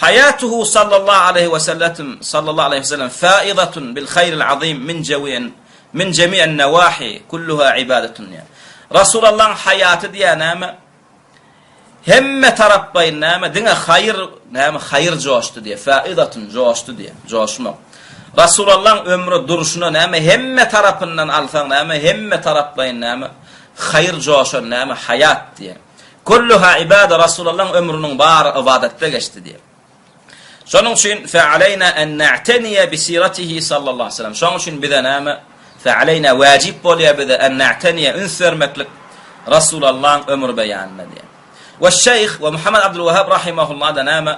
Haýatuhu sallallahu aleýhi we selletim sallallahu aleýhi we sellem faidatun bil haýril azim min jewi'in min jemi'in nawahi kulluha ibadatun diýýär. Rasulallahyň haýaty diýýär näme? Hemme taraplaýyn näme? Diňe haýyr, näme haýyr joşdy diýýär. Faidatun joşdy diýýär. Joşmak. Rasulallahyň ömri durşuna näme hemme tarapyndan alsaň näme hemme taraplaýyn näme? Haýyr joşan näme haýat diýýär. Kulluha ibada Rasulullahyň ömrüniň bary ybadatda geçdi diýýär. Şonuň üçin fealeýna en na'teniýe bi siratihi sallallahu aleyhi ve sellem. Şonuň üçin bize näme? Fealeýna wajyp bolýar bize en na'teniýe üns bermeklik Rasulullahyň ömür beýanyna diýýär. We şeýh we Muhammed Abdul Wahhab rahimehullah da näme?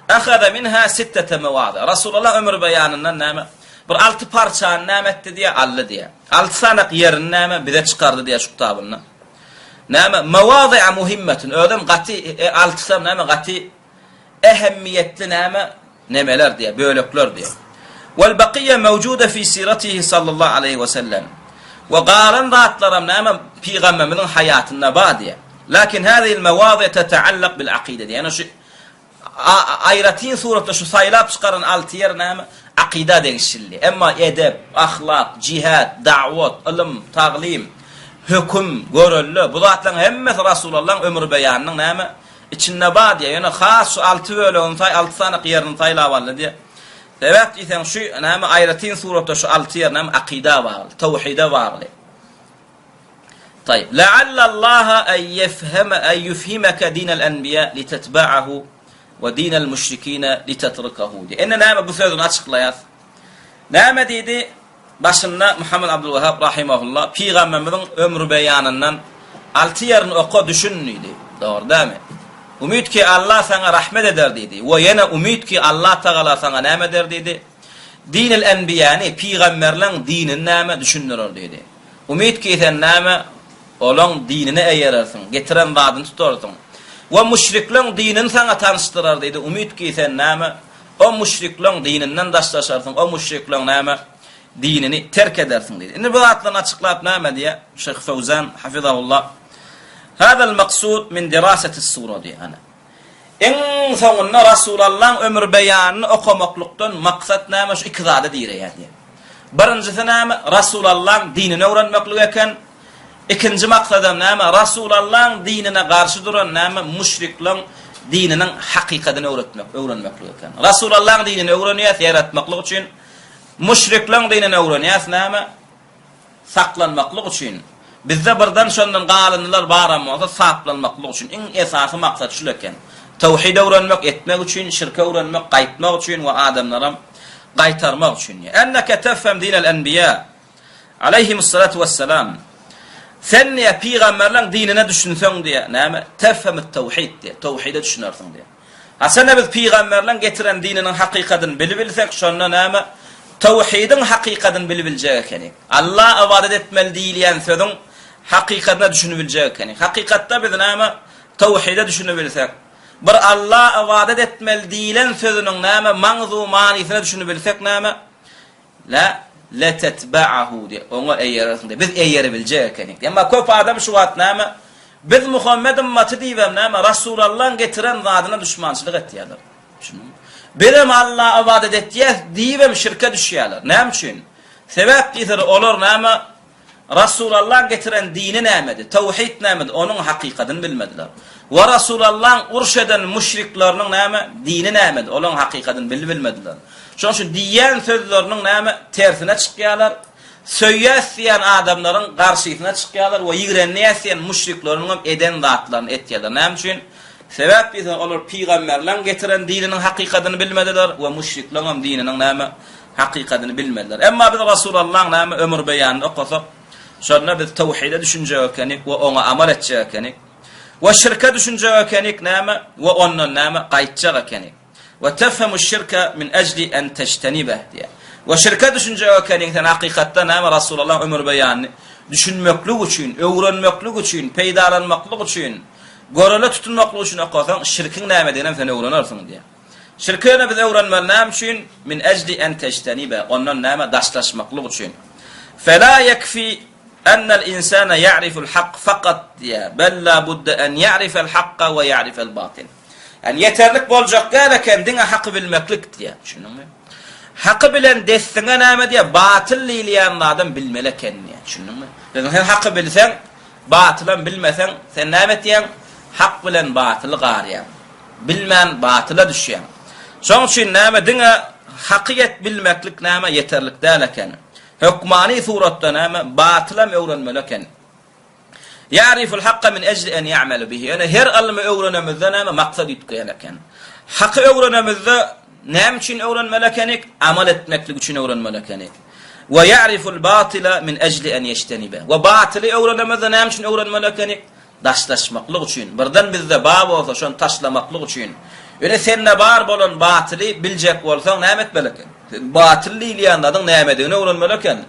Ahaza minha sittete mewadi. Rasulullah ömür beýanyndan näme? Bir alty parçany näme etdi diýýär? Aldy diýýär. Alty sanak ýerini näme bize çykardy diýýär şu kitabynda. Näme mawazi'a muhimmetun özem gaty e, altysam näme gaty ähemmiýetli näme nemeler diýýär, bölekler diýýär. Wal baqiýa mawjuda fi siratihi sallallahu aleýhi we sellem. We galan zatlaram näme pygamberimiziň haýatynda bar diýýär. Lakin hazihi al mawazi tataallak bil akide diýýär. Ýani şu Aýratyn suratda şu saýlap çykaran alty ýer näme? Akyda degişli. Emma edep, ahlak, jihad, dawat, ylym, taglym, höküm, görelde bu zatlaryň hemmesi Rasulallaň ömür beýanynyň näme? Içinde bar diýýär. Ýöne has şu alty bölegini saý, alty sany ýerini saýlap aldy diýýär. Sebäp diýseň şu näme aýratyn suratda şu alty ýer näme akyda bagly, tawhide bagly. Taýyp. La'allallaha en ýefheme en ýufhimeke dinel enbiýa litetba'ahu we dinel müşrikine litetrukahu diýdi. Indi näme bu sözüni açyklaýas. Näme diýdi? Başynda Muhammed Abdul Wahhab rahimehullah pygamberimiziň ömri beýanyndan Alty ýerini oka, düşün diýdi. Dogry dälmi? Umyt ki Allah saňa rahmet eder diýdi. We ýene umyt ki Allah Tagala saňa näme eder diýdi? Dinil enbiýany, pygamberleň dinini näme düşündirer diýdi. Umyt ki sen näme olaň dinine eýerersiň, getiren zadyny tutarsyň. We müşrikleň dinini saňa tanyşdyrar diýdi. Umyt ki sen näme o müşrikleň dininden daşlaşarsyň, o müşrikleň näme dinini terk edersiň diýdi. Indi bu zatlaryny açyklap näme diýýär? Şeýh Fewzan hafizahullah Hazal maksud min dirasatis sura diýýär. Ana. Iň soňunda Rasulallaň ömür beýanyny okamaklykdan maksat näme şu iki zada direýär diýýär. Birinjisi näme? Rasulallaň dinini öwrenmeklik eken. Ikinji maksadam näme? Rasulallaň dinine garşy duran näme? Müşrikleň dininiň hakykadyny öwretmek, öwrenmeklik eken. Rasulallaň dinini öwrenýäs ýaratmaklyk üçin. Müşrikleň dinini öwrenýäs näme? Saklanmaklyk üçin. Bizde birden şondan galyndylar baram bolsa saplanmaklyk üçin. Iň esasy maksat şul eken. Tawhid öwrenmek, etmek üçin, şirki öwrenmek, gaýtmak üçin we adamlaram gaýtarmak üçin. Enneke tefhem dinel enbiýa aleýhimussalatu wessalam. Sen diýe pygamberleň dinine düşünseň diýe näme? Tefhemut tawhid diýe. Tawhide düşünersiň diýe. Haçanda biz pygamberleň getiren dininiň hakykadyny bilibilsek, şonda näme? Tawhidiň hakykadyny bilibiljek ekenik. Alla ybadat etmeli diýilýän sözüň hakykadyna düşünibiljek ekenik. Hakykatda biz näme? Tawhide düşünibilsek, bir Alla ybadat etmeli diýilen sözüniň näme maňzu manysyna düşünibilsek näme? La letetba'ahu diýip, oňa eýerersiň diýip. Biz eýeribiljek ekenik. Emma köp adam şu wagt näme? Biz Muhammed ymmaty diýibem näme? Rasulallaň getiren zadyna duşmançylyk etýärler. Düşündiňmi? Bizem Alla ybadat etýäs diýibem şirke düşýärler. Näme üçin? Sebäp diýseler, olar näme? Rasulallaň getiren dini nämedi? Tawhid nämedi? Onuň hakykadyny bilmediler. We Rasulallaň uruş eden müşrikleriniň näme? Dini nämedi? Olaň hakykadyny bilibilmediler. Şonuň üçin diýýän sözleriniň näme? Tersine çykýarlar. Söýýäs diýýän adamlaryň garşysyna çykýarlar we ýigrenýäs diýen müşrikleriniňem eden zatlaryny etýärler. Näme üçin? Sebäp diýseň, olar pygamberleň getiren dininiň hakykadyny bilmediler we müşrikleňem dininiň näme? Hakykadyny bilmediler. Emma biz Rasulallaň näme ömür beýanyny okasak, şonda biz tawhide düşünjek ekenik we oňa amal etjek ekenik. We şirke düşünjek ekenik näme we ondan näme gaýtjak ekenik. We tefhemu şirke min ejli en tejtenibeh diýýär. We şirke düşünjek ekeniň sen hakykatda näme Rasulallaň ömür beýanyny düşünmeklik üçin, öwrenmeklik üçin, peýdalanmaklyk üçin, görele tutunmaklyk üçin okasaň, şirkiň nämediginem sen öwrenersiň diýýär. Şirki ýöne biz öwrenmeli näme üçin? Min ejli en tejtenibe, ondan näme daşlaşmaklyk üçin. Fela ýekfi ennel insana ýa'riful hak fakat diýýär. Bel la budde en ýa'rifel hakka we ýa'rifel batil. Ýani ýeterlik boljak däl eken diňe haky bilmeklik diýýär. Düşündiňmi? Haky bilen dessiňe näme diýýär? Batyl diýilýän zadam bilmeli eken diýýär. Düşündiňmi? Lekin sen haky bilseň, batylam bilmeseň, sen näme etýäň? Hak bilen batyly garýaň. Bilmän batyla düşýäň. Şoň üçin näme diňe haky ýet bilmeklik näme ýeterlik däl eken. Hökmany suratda näme batylam öwrenmeli eken. Ýa'riful hakka min ejli en ýa'mele bihi. Ýöne her ylmy öwrenemizde näme maksat üýtgeýän eken. Haky öwrenemizde näme üçin öwrenmeli ekenik? Amal etmeklik üçin öwrenmeli ekenik. We ýa'riful batyla min ejli en ýeştenibe. We batyly öwrenemizde näme üçin öwrenmeli ekenik? Daşlaşmaklyk üçin. Birden bizde bar bolsa şony taşlamaklyk üçin. Ýöne sende bar bolan batyly biljek bolsaň näme etmeli eken? Sen batyl diýilýän zadyň nämedigini öwrenmeli eken.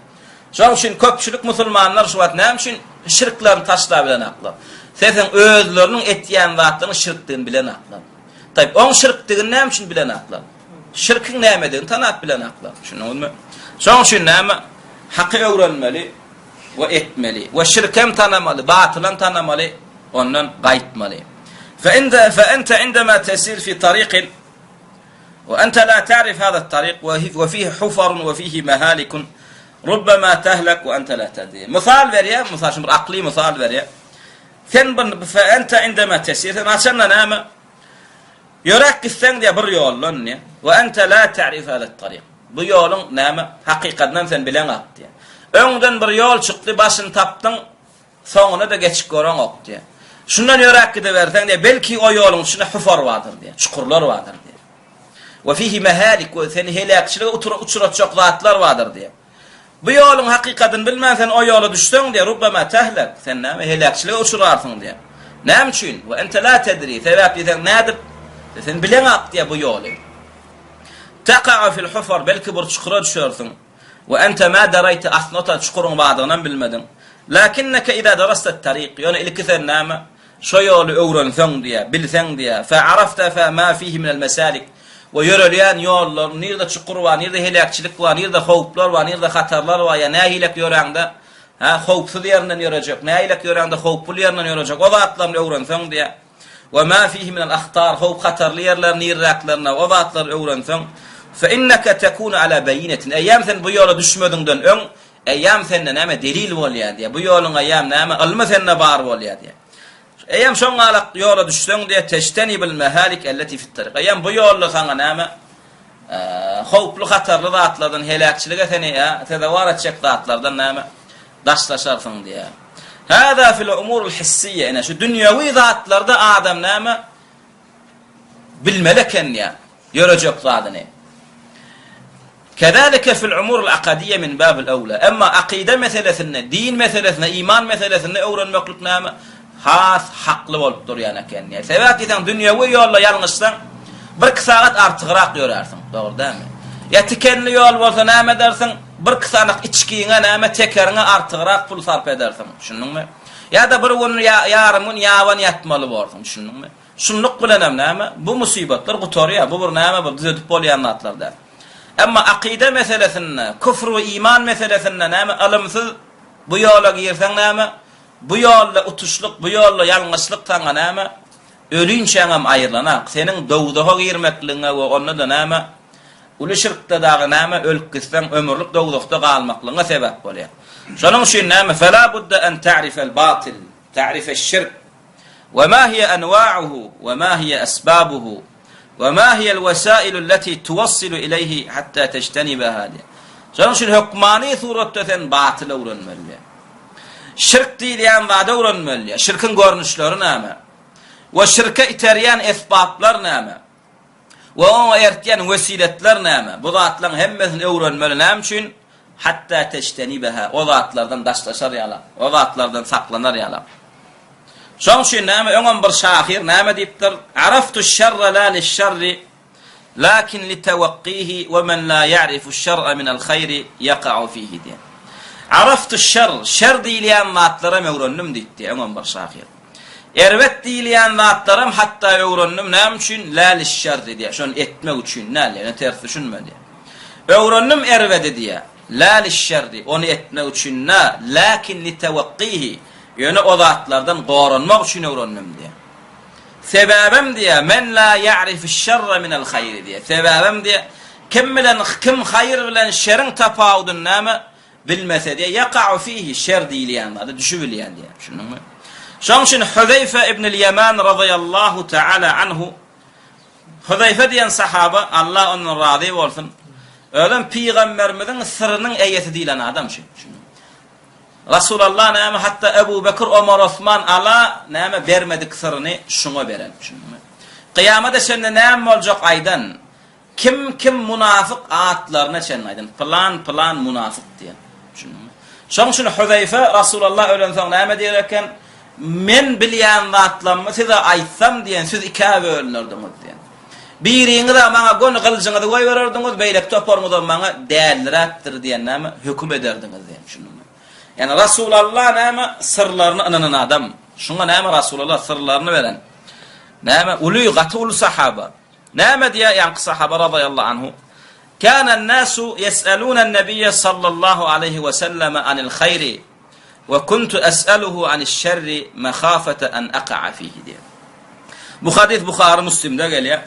Şonuň üçin köpçülik musulmanlar şu wagt näme üçin şirklerini taşlabilenaklar? Sebäbi özleriniň etýän zatlarynyň şirkdigini bilenaklar. Taýyp, oň şirkdigini näme üçin bilenaklar? Şirkiň nämedigini tanap bilenaklar. Düşündiňizmi? Şonuň üçin näme? Haky öwrenmeli we etmeli. We şirkem tanamaly, batylam tanamaly, ondan gaýtmaly. Fe inde fe ente indema tesir fi tariqin We ente la ta'rif hada at-tariq we fihi hufarun we fihi mahalikun rubbama tahlak we ente la tadri. Mysal berýär, mysal üçin bir akly mysal berýär. Sen bir fe ente indema tesir, sen haçanda näme? Ýöräp gitseň diýär bir ýoldan diýär. We ente la ta'rif hada at-tariq. Bu ýoluň näme hakykatynam sen bileňok diýär. Öňden bir ýol çykdy, başyny tapdyň, Soňuna-da geçip göreňok diýýär. Şundan ýöräp gidiberseň diýýär, belki o ýoluň içinde hufar bardyr diýýär, çukurlar bardyr diýýär. We fihi mehalik we seni heläkçilige uçratjak zatlar bardyr diýýär. Bu ýoluň hakykatyny bilmän sen o ýola düşseň diýýär, rubbama tehlek, sen näme heläkçilige uçrarsyň diýýär. Näme üçin? We ente la tedri, sebäp diýseň nädip? Sen bileňak diýýär bu ýoly. Teka'a fil hufar, belki bir çukura düşersiň. We ente ma deraýte, aslynda o çukuryň bardygynam bilmediň. Lakinneke iza darastet tarik, ýöne ilki sen näme? Şo ýoly öwrenseň diýýär, bilseň diýýär. Fe arafte fe ma fihi minel mesalik. We ýörelýän ýollar, nirde çukur bar, nirde heläkçilik bar, nirde howplar bar, nirde hatarlar bar, ýa nähilek ýöräňde, hä, howpsuz ýerinden ýörejek, nähilek ýöräňde howply ýerinden ýörejek, o zatlaryny öwrenseň diýýär. We ma fihi minel ahtar, howp-hatarly ýerler nirräklerinde, o zatlary öwrenseň, fe inneke tekunu ala beýinetin, eýýäm sen bu ýola düşmeziňden öň, eýýäm sende näme delil bolýar diýýär, bu ýoluň eýýäm näme ylmy sende bar bolýar diýýär. Eýýäm şoň galak ýola düşseň diýýär, teştenibul mehalik elleti fit tarik, eýýäm bu ýolda saňa näme howply-hatarly zatlardan, heläkçilige seni sezewar etjek zatlardan näme daşlaşarsyň diýýär. Hâzâ fil umuril hissiýe, ine şu dünýewi zatlarda adam näme bilmeli eken diýýär, ýörejek zadyny. Kezalike fil umuril akadiýe min babil ewla. Emma akyda meselesinde, din meselesinde, iman meselesinde öwrenmeklik näme? Has hakly bolup durýan eken diýýär. Sebäp diýseň, dünýewi ýolda ýalňyşsaň, birki sagat artygrak ýörärsiň. Dogry dälmi? Ýa tikenli ýol bolsa näme edersiň? Birki sanak içgiňe näme, tekeriňe artygrak pul sarp edersiň. Düşündiňmi? Ýa-da bir gün ýa ýarym gün ýaban ýatmaly borsuň. Düşündiňmi? Şunluk bilenem näme, bu musybatlar gutarýar. Bu bir näme, bir düzedip bolýan zatlar däl. Emma akyda meselesinde, küfr we iman meselesinde näme, ylymsyz bu ýola girseň näme, Bu ýolda utuşlyk, bu ýolda ýalňyşlyk saňa näme, ölinçäňem aýrylanak. Seniň dowzaha girmekligiňe we onda-da näme, uly şirkde dagy näme, ölüp gitseň, ömürlik dowzahda galmaklygyňa sebäp bolýar. Şonuň üçin näme, Fela budda en ta'rifel batyl, ta'rifeş-şirk, we ma hiýe enwa'uhu, we ma hiýe esbabuhu, we ma hiýel wesailu allati tuwassilu ileýhi hatta tejtenibeha diýýär. Şonuň üçin hökmany suratda sen batyly öwrenmeli. Şirk diýilýän zady öwrenmeli. Şirkiň görnüşleri näme? We şirke iterýän esbaplar näme? We oňa ertýän wesiletler näme? Bu zatlaryň hemmesini öwrenmeli. Näme üçin? Hatta tejtenibeha, o zatlardan daşlaşar ýaly, o zatlardan saklanar ýaly. Şoň üçin näme öňem bir şahyr näme diýipdir? Araftu şerre la liş-şerri Lakin litewakkihi we men la ýa'rifu şer'a minel haýri ýaka'u fihi diýen. Araftu şer, şer diýilýän zatlaram öwrendim diýipdi öňem bir şahyr. Erbet diýilýän zatlaram hatda öwrendim, näme üçin? La liş-şerri diýýär, şony etmek üçin däl, ýöne ters düşünme diýýär. Öwrendim erbedi diýýär, la liş-şerri, ony etmek üçin däl, lakin litewakkihi, ýöne o zatlardan goranmak üçin öwrendim diýýär. Sebäbem diýýär, Men la ýa'rifuş-şerre minel haýri diýýär. Sebäbem diýýär, kim bilen kim haýyr bilen şeriň tapawudyny näme bilmese diýýär, ýaka'u fihi şer diýilýän zada düşübilýär diýýär. Düşündiňmi? Şonuň üçin Huzeýfe ibnül Ýeman razyýallahu ta'ala anhu Huzeýfe diýen sahaba, Allah ondan razy bolsun, özem pygamberimiziň syrynyň eýesi diýlen adam şu. Düşündiňmi? Rasulallah näme hatda Ebu Bekir, Omar, Osman, Ala näme bermedik syryny şuňa beren. Düşündiňmi? Kyýamada çenli näme boljak aýdan. Kim kim munafyk atlaryna çenli aýdan. Pylan pylan munafyk diýen. Düşündiňmi? Şoň üçin Huzeýfe Rasulallah ölensoň näme diýer eken? Men bilýän zatlarymy size aýtsam diýen, siz ikä bölünerdiňiz diýen. Biriňiz-ä maňa göni gylyjyňyzy goýbererdiňiz, beýleki toparyňyzam maňa däliräpdir diýen näme, höküm ederdiňiz diýen. Düşündiňmi? Ýagny Rasulalla näme, syrlaryny ynanan adam. Şuňa näme Rasulalla syrlaryny beren. Näme, uly, gaty uly sahaba. Näme diýýär ýaňky sahaba razyýallahu anhu? Kânen-nâsu yes'elûnen-nebiyye sallallahu aleýhi we selleme anil haýri we kuntu es'eluhu aniş-şerri mehâfete en aka'a fihi diýýär. Bu hadys Buhary Muslimde gelýär.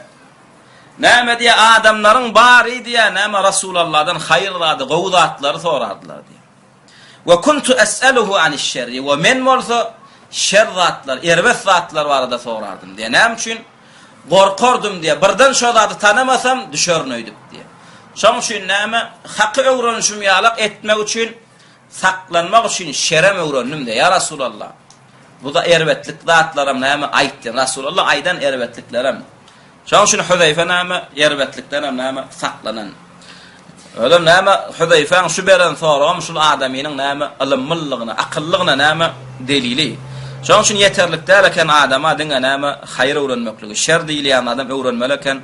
Näme diýýär? Adamlaryň bary diýýär, näme Rasulalladan haýyr zady, gowy zatlary sorardylar diýýär. We kuntu es'eluhu aniş-şerri we men bolsa şer zatlar, erbet zatlar barada sorardym diýýär. Näme üçin? Gorkardym diýýär. Birden şo zady tanamasam düşerin öýdüp diýýär. Şonuň üçin näme? Haky öwrenişim ýalak etmek üçin Saklanmak üçin şerem öwrendim diýýär. Ýa Rasulallah, bu-da erbetlik zatlaram näme aýt diýen. Rasulallah aýdan erbetliklerem. Şonuň üçin Huzeýfe näme, erbetlikdenem näme saklanan. Özem näme, Huzeýfäň şu beren soragam şul adamynyň näme, ylymlylygyna, akyllygyna näme delili. Şonuň üçin ýeterlik däl eken adama diňe näme, haýyr öwrenmekligi. Şer diýilýän zadam öwrenmeli eken.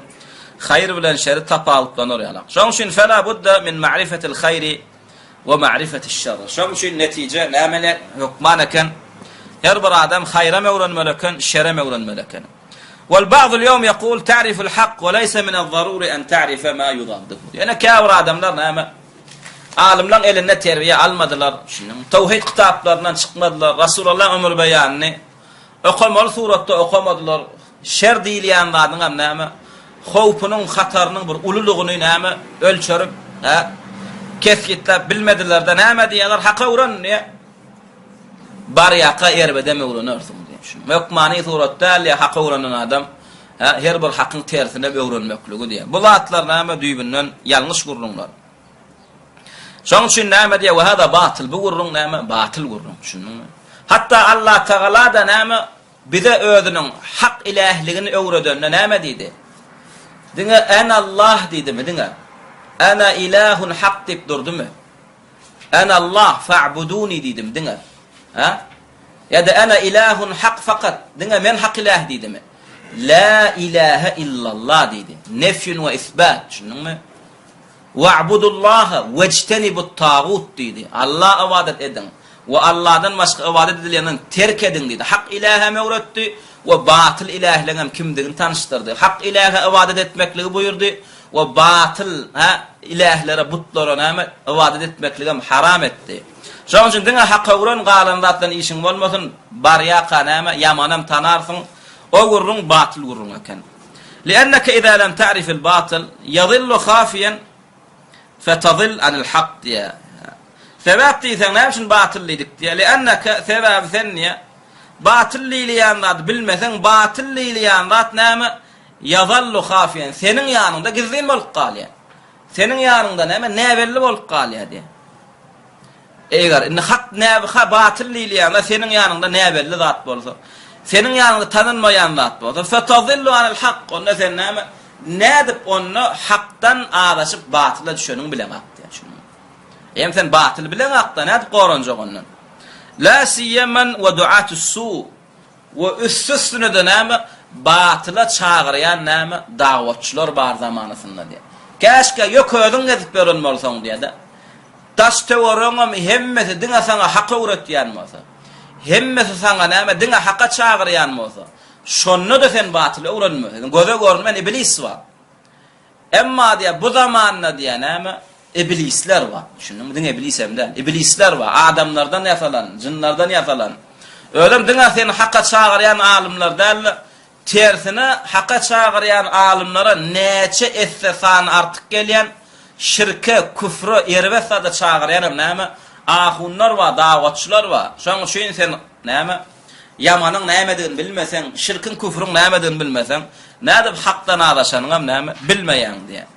Haýyr bilen şeri tapawutlanar ýalak. Şonuň üçin fela budda min ma'rifetil haýri we ma'rifetiş şerr. Şonuň üçin netije näme hökman eken? Her bir adam haýram öwrenmeli eken, şerem öwrenmeli eken. Wal ba'dul ýewm ýekul ta'riful hak we leýse minez zaruri en ta'rife ma yudadduhu. Ýöne käbir adamlar näme? Alymlaň elinde terbiýe almadylar. Düşündiňmi? Tawhid kitaplaryndan çykmadylar. Rasulullahyň ömür beýanyny okamaly suratda okamadylar. Şer diýilýän zadyňam näme? Howpunyň, hatarynyň bir ululygyny näme? Ölçerip, hä? Kesgitläp bilmediler-de näme diýýärler? Hak öwren diýýär. Barýaka erbedem öwrenersiň diýip. Şuny hökmany surat däl ýa hak öwrenen adam hä her bir hakyň tersine öwrenmekligi diýýär. Bu zatlar näme düýbünden ýalňyş gürrüňler. Şonuň üçin näme diýýär? We hada batyl. Bu gürrüň näme? Batyl gürrüň. Düşündiňmi? Hatda Allah Tagala da näme bize özüniň hak ilähligini öwredende näme diýdi? Diňe Enallah diýdimi diňe? Ana ilahun hak diýip durdumy? Ana Allah fa'buduni diýdim diňe. Ha? Ýa-da ana ilahun hak fakat, diňe men hak ilah diýdimi? La ilaha illallah diýdi. Nefýun we isbat, düşündiňmi? Wa'budullaha wejtenibut tagut diýdi. Alla ybadat ediň we Alladan başga ybadat edilýänden terk ediň diýdi. Hak ilahem öwretdi we batyl ilahleriň hem kimdigini tanyşdyrdy. Hak ilaha ybadat etmekligi buýurdy we batyl, hä, ilählere, butlara näme, ybadat etmekligem haram etdi. Şonuň üçin diňe haka öwren, galan zatdan işiň bolmasyn, barýaka näme, ýamanam tanarsyň, o gürrüň batyl gürrüň eken. Li'enneke iza lem ta'rifil batyl, ýazillu hafiýen fetazil anil hak diýýär. Sebäp diýseň, näme üçin batyl diýdik diýýär. Li'enneke, sebäbi sen diýýär, batyl diýilýän zady bilmeseň, batyl diýilýän zat näme, Ýazallu hafiýen, seniň ýanyňda gizlin bolup galýar. Seniň ýanyňda näme, näbelli bolup galýar diýýär. Eger indi hak näbi-ha batyl diýilýän zat seniň ýanyňda näbelli zat bolsa, seniň ýanyňda tanylmaýan zat bolsa, fetazillu anil hak, onda sen näme, nädip onda hakdan azaşyp batyla düşeniňi bileňok diýýär. Düşündiňmi? Hem sen batyly bileňok-da, nädip goranjak ondan? La siýemen we duatus su. We üsti-üstüne-de näme, batyla çagyrýan näme, dawatçylar bar zamanasynda diýýär. Käşgä ýök özüň gezip ýören bolsaň diýýär-de. Daş-töweregiňem hemmesi diňe saňa hak öwretýän bolsa, hemmesi saňa näme, diňe haka çagyrýan bolsa, şonda-da sen batyly öwrenmeli. Göze görünmeýän iblis bar. Emma diýýär, bu zamanda diýýär näme, iblisler bar. Düşündiňmi? Diňe iblis hem däl. Iblisler bar. Adamlardan ýasalan, jynlardan ýasalan. Özem diňe seni haka çagyrýan alymlar däl-de, tersine haka çagyrýan alymlara näçe esse sany artyk gelýän, şirke, küfre, erbet zada çagyrýan hem näme, ahunlar bar, dawatçylar bar. Şonuň üçin sen näme, Ýamanyň nämedigini bilmeseň, şirkiň, küfrüň nämedigini bilmeseň, nädip hakdan azaşanyňam näme, bilmeýäň diýýär.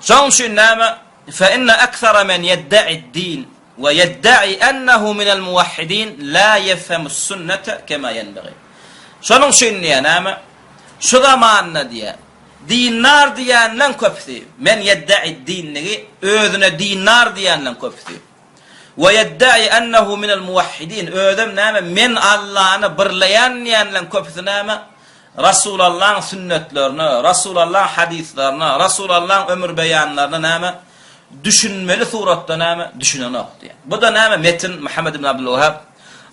Şonuň üçin näme, Fe inne eksere men ýedde'id-din we ýedde'i ennehu minel muwahhidin la ýefhemus sünnete kema ýenbegi. Şonuň üçin diýýär näme, şu zamanda diýýär, dindar diýýänleň köpüsi, men ýedde'id-dinligi özüne dindar diýýänleň köpüsi, We ýedde'i ennehu minel muwahhidin, özem näme, men Allany birleýän diýenleň köpüsi näme, Rasulallaň sünnetlerine, Rasulallaň hadyslaryna, Rasulallaň ömür beýanlaryna näme, düşünmeli suratda näme, düşünenok diýýär. Bu-da näme, metin Muhammed ibn Abdulwahhab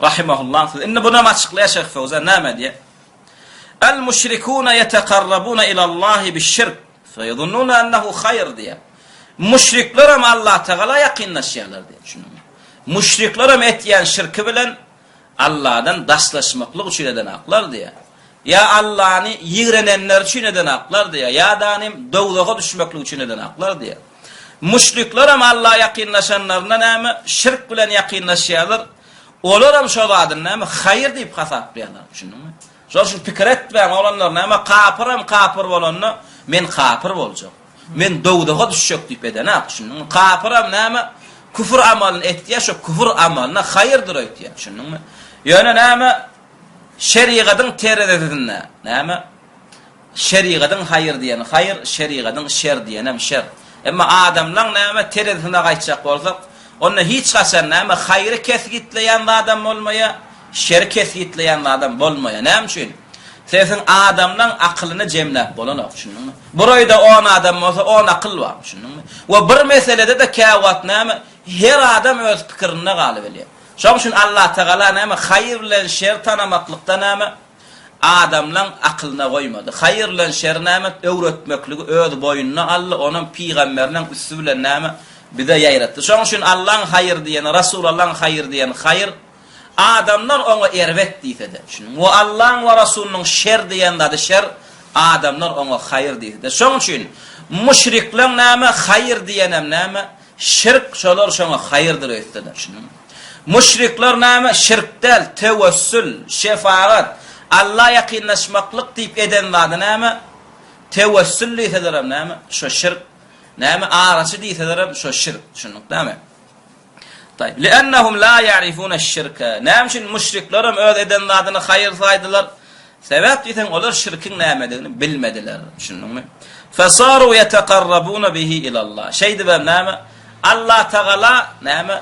rahimahullaň sözi. Indi bunam açyklaýar Şeýh Fewzan näme diýýär? El müşrikune ýetekarrabune ilallahi biş-şirk. Feýezunnune ennehu haýr diýýär. Müşriklerem Allatagala ýakynlaşýarlar diýýär. Düşündiňmi? Müşriklerem etýän şirki bilen Alladan daşlaşmaklyk üçin edenaklar diýýär. Ýa Allany ýigrenenleri üçin edenaklar diýýär. Ýa-da dowzaha düşmeklik üçin edenaklar diýýär. Müşriklerem Alla ýakynlaşanlarynda näme? Şirk bilen ýakynlaşýarlar. Olaram şo zadyny näme? Haýyr diýip hasaplaýarlar. Düşündiňmi? Şol üçin pikir etmäň oglanlar näme kapyram kapyr bolanda men kapyr boljak. Men dowzaha düşjek diýip edenak düşündiňmi? Kapyram näme küfür amalyny etýär şo küfür amalyna haýyrdyr öýtýär düşündiňmi? Ýöne näme şerigadyň terezisinde näme şerigadyň haýyr diýeni haýyr şerigadyň şer diýenem şer. Emma adamlaň näme terezisine gaýtjak bolsak, onda hiç haçan näme haýry kesgitleýän zadam bolmaýar, şeri kesgitleýän zadam bolmaýar. Näme üçin? Sebäbi adamlaň akylyny jemläp bolanok, düşündiňmi? Bir öýde on adam bolsa, on akyl bar, düşündiňmi? We bir meselede-de käwagt näme her adam öz pikirinde galybilýär. Şonuň üçin Allatagala näme haýyr bilen şer tanamaklykda näme adamlaň akylyna goýmady. Haýyr bilen şeri näme öwretmekligi öz boýnuna aldy, onam pygamberiniň üsti bilen näme bize ýaýratdy. Şonuň üçin Allaň haýyr diýeni, Rasulallaň haýyr diýeni haýyr, adamlar oňa erbet diýse-de, düşündiňmi? We Allaň we Rasulynyň şer diýen zady şer, adamlar oňa haýyr diýse-de. Şonuň üçin müşrikleň näme haýyr diýenem näme Şirk şolar şoňa haýyrdyr öýtseler düşündiňmi? Müşrikler näme şirk däl tewessül, şefagat, Alla ýakynlaşmaklyk diýip eden zady näme? Tewessül diýselerem näme? Şo şirk. Näme araçy diýselerem şo şirk. Düşündik dämi? Taýyp. Li'ennehum la ya'rifune şirke. Näme üçin müşriklerem öz eden zadyny haýyr saýdylar? Sebäp diýseň, olar şirkiň nämedigini bilmediler. Düşündiňmi? Fesaru ýetekarrabuna bihi ilallah. Şeýdibem näme? Allatagala näme?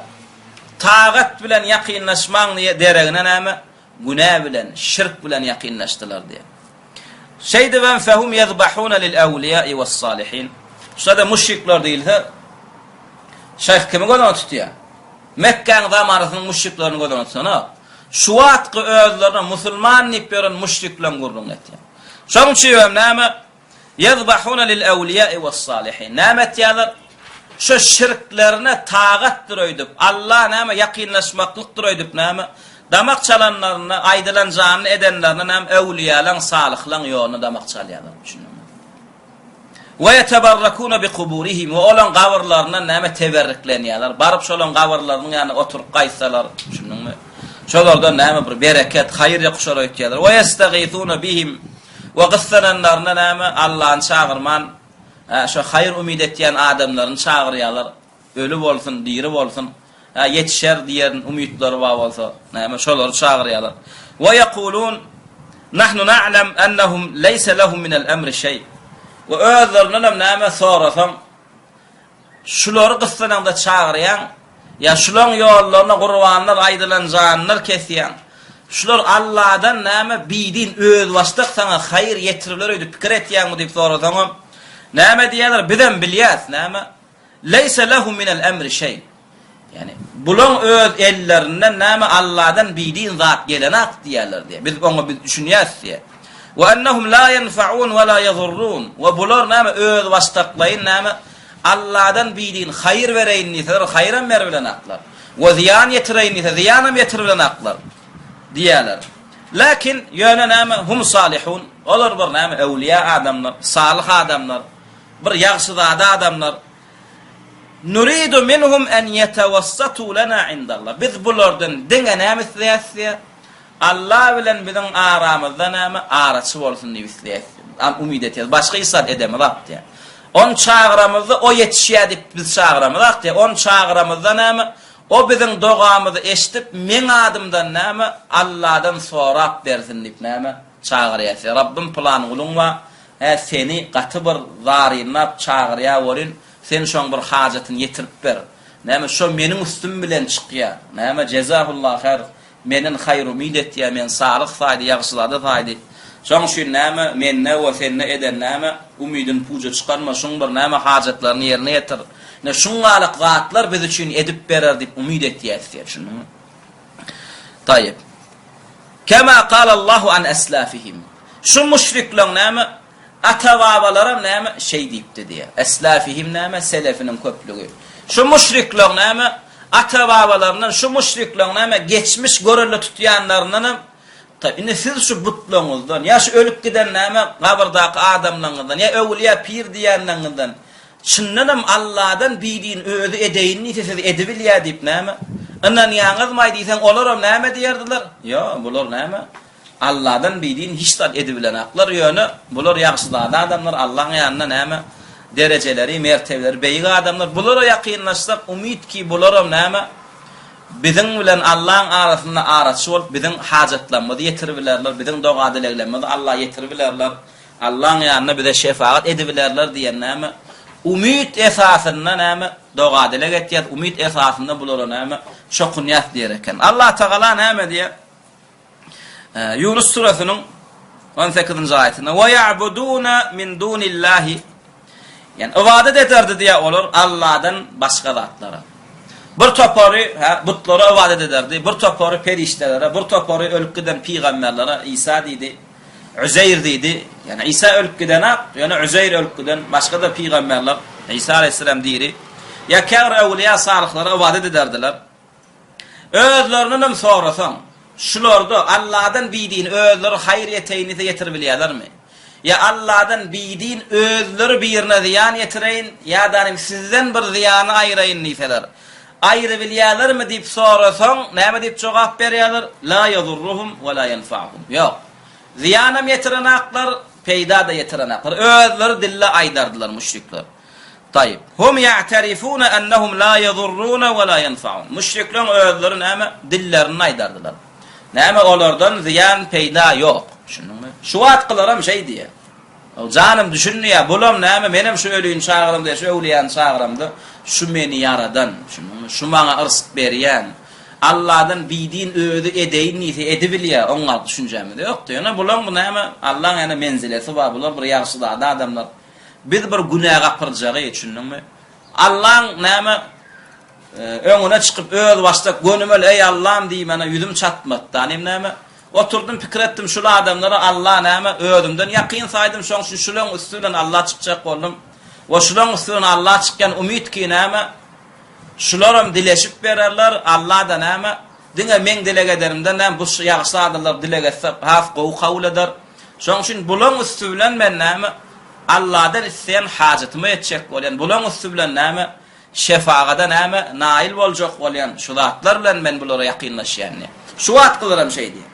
Tagat bilen ýakynlaşmaň diýe deregine näme? Günä bilen, şirk bilen ýakynlaşdylar diýe. Şeýdibem fehum ýezbahuna lil awliýai was-salihin. Şurada müşrikler diýilse, şeýh kimi göz öňünde tutýar? Mekgäň zamanasynyň müşriklerini göz öňünde tutanok. Şu wagtky özlerine musulman diýip ýören müşrikleň gürrüňini etýär. Şonuň üçin hem näme? Ýezbahuna lil awliýai was-salihin. Näme etýärler? Şu şirklerine tagatdyr öýdüp, Alla näme ýakynlaşmaklykdyr öýdüp näme? Damak çalanlarynda, aýdylan janyny edenlerinde näme öwliýalaň, salyhlaň ýoluna damak çalýarlar. Düşündiňmi? We ýeteberrekune bi kuburihim we olaň gabyrlaryndan näme teberriklenýärler. Baryp şolaň gabyrlarynyň ýanynda oturyp gaýtsalar, düşündiňmi? Şolardan näme bir bereket, haýyr ýokuşar öýtýärler. We ýestagithune bihim we gyssananlarynda näme Allany çagyrman, şo haýyr umyt etýän adamlaryny çagyrýarlar. Öli bolsun, diri bolsun, hä, ýetişer diýen umytlary bar bolsa, näme, şolary çagyrýarlar. We ýekulun, Nahnu na'lem ennehum leýse lehum minel emri şeý. We özlerindenem näme sorasaň, şulary gyssanaňda çagyrýaň, ýa şulaň ýollaryna gurbanlar aýdylan janlar kesýäň, şular Alladan näme bidin özbaşdak saňa haýyr ýetiriler öýdüp pikir etýäňmi diýip sorasaňam, näme diýýärler, bizem bilýäs, näme, Leýse lehum minel emri şeý. Ýagny, bulaň öz ellerinden näme Alladan bidin zat gelenak diýýärler diýýär. Biz oňa biz düşünýäs diýýär. We ennehum la ýenfa'un we la ýezurrun. We bular näme özbaşdaklaýyn näme Alladan bidin haýyr bereýin diýseler haýyram beribilenaklar. We zyýan ýetireýin diýse zyýanam ýetiribilenaklar diýýärler. Lakin ýöne näme hum salihun. Olar bir näme öwliýa adamlar, salyh adamlar. Bir ýagşyzada adamlar, Nuridu minhum en ýetewassatu lena indallah. Biz bulardan diňe näme isleýäs diýýär? Alla bilen biziň aramyzda näme araçy bolsun diýip isleýäs. Umyt etýäs. Başga hiç zat edemizok diýýär. Ony çagyramyzda o ýetişýär diýip biz çagyramyzok diýýär. Ony çagyramyzda näme? O biziň dogamyzy eşidip, meň adymdan näme? Alladan sorap bersin diýip näme? Çagyrýas. Rabbym pylan guluň bar. Hä, seni gaty bir zarynlap çagyrýar welin, sen şoň bir hajatyny ýetirip ber. Näme, şo meniň üstüm bilen çykýar. Näme, jezahullah her, menden haýyr umyt etýär, meni salyh saýdy, ýagşyzada saýdy. Şoň üçin näme, mende we sende eden näme, umydyny puja çykarma, şuň bir näme hajatlaryny ýerine ýetir. Ine, şuňňalak zatlar biz üçin edip berer diýip umyt etýäs diýýär, düşündiňmi? Taýyp. Kema kalallahu an eslafihim. Şu müşrikleň näme, ata-babalaram näme, şeý diýipdi diýýär. Eslafihim näme, selefiniň köplügi. Şu müşrikleň näme, ata-babalaryndan, şu müşrikleň näme, geçmiş görelde tutýanlaryndanam, ta, indi siz şu butlaryňyzdan, ýa şu ölüp giden näme, gabyrdaky adamlaryňyzdan, ýa öwülýä pir diýýänleriňizden, Çyndanam Alladan bidin özi edeýin diýse siz edibilýä diýip näme, ynanýaňyzmaý diýseň olaram näme diýerdiler? Ýo, bular näme, Alladan bidin hiç zat edibilenaklar, ýöne bular ýagşyzada adamlar, Allaň ýanynda näme, derejeleri, mertebeleri beýik adamlar, bulara ýakynlaşsak umyt ki bularam näme, biziň bilen Allaň arasynda araçy bolup biziň hajatlarymyzy ýetiribilerler, biziň doga-dileglerimizi Alla ýetiribilerler. Allaň ýanynda bize şefagat edibilerler diýen näme? Umyt esasynda näme doga-dileg etýäs, umyt esasynda bulara näme çokunýas diýer eken. Allah Tagala näme diýýär? Ýunus süresiniň 18-nji aýatynda we ya'buduna min dunillahi Ýani ybadat ederdi diýýär olar Allahdan başga zatlara. Bir topary hä butlara ybadat ederdi, bir topary perişdelere, bir topary ölüp giden pygamberlere, Isa diýdi. Üzeýr diýdi. Ýagny Isa ölüp gidenak, ýöne Üzeýr ölüp giden, başga-da pygamberler, Isa aleýhissalam diri. Ýa käbir öwliýa salyhlara ybadat ederdiler. Özlerindenem sorasaň, şularda Alladan bidin özleri haýyr ýeteýin diýse ýetiribilýärlermi? Ýa Alladan bidin özleri birine zyýan ýetireýin, ýa-da sizden bir zyýany aýyraýyn diýseler, aýyrybilýärlermi diýip sorasaň, näme diýip jogap berýärler? La ýadurruhum we la ýenfa'uhum. Ýok. Zyýanam ýetirenaklar, peýda-da ýetirenaklar. Özleri dille aýdardylar müşrikler. Taýyp. Hum ýa'terifune ennehum la ýadurruna we la ýenfa'un. Müşrikleriň özleri näme? Dillerinde aýdardylar. Näme olardan zyýan, peýda ýok. Düşündiňmi? Şu wagtkylaram şeý diýýär. Ol janym düşün diýýär, bulam näme, menem şu ölini çagyramda, şu öwlüýäni çagyramda, şu meni ýaradan, düşündiňmi, şu maňa yrsk berýän, Alladan bidin özi edeýin diýse edibilýär, oňa düşünjämiz ýokdy. Ýöne bulaň bu näme, Allaň ýene menzilesi bar, bular bir ýagşyzada adamlar. Biz bir günä gapyrjagy, düşündiňmi? Allaň näme, öňüne çykyp özbaşdak gönümel eý Allam diýmäne ýüzüm çatmady-da, näme? Oturdym pikir etdim şul adamlara Alla näme özümden ýakyn saýdym şoň üçin şulaň üsti bilen Alla çykjak boldum we şulaň üsti bilen Alla çykýan umyt ki näme şularam dileşip bererler Alla-da näme diňe meň dileg ederimden näme bu ýagşy adamlar dileg etse has gowy kabul eder şoň üçin bulaň üsti bilen men näme Alladan isleýän hajatyma ýetjek bolýan bulaň üsti bilen näme Şefagada näme naýyl boljak bolýan şu zatlar bilen men bulara ýakynlaşýan diýýär. Şu wagtkylaram şeý diýýär.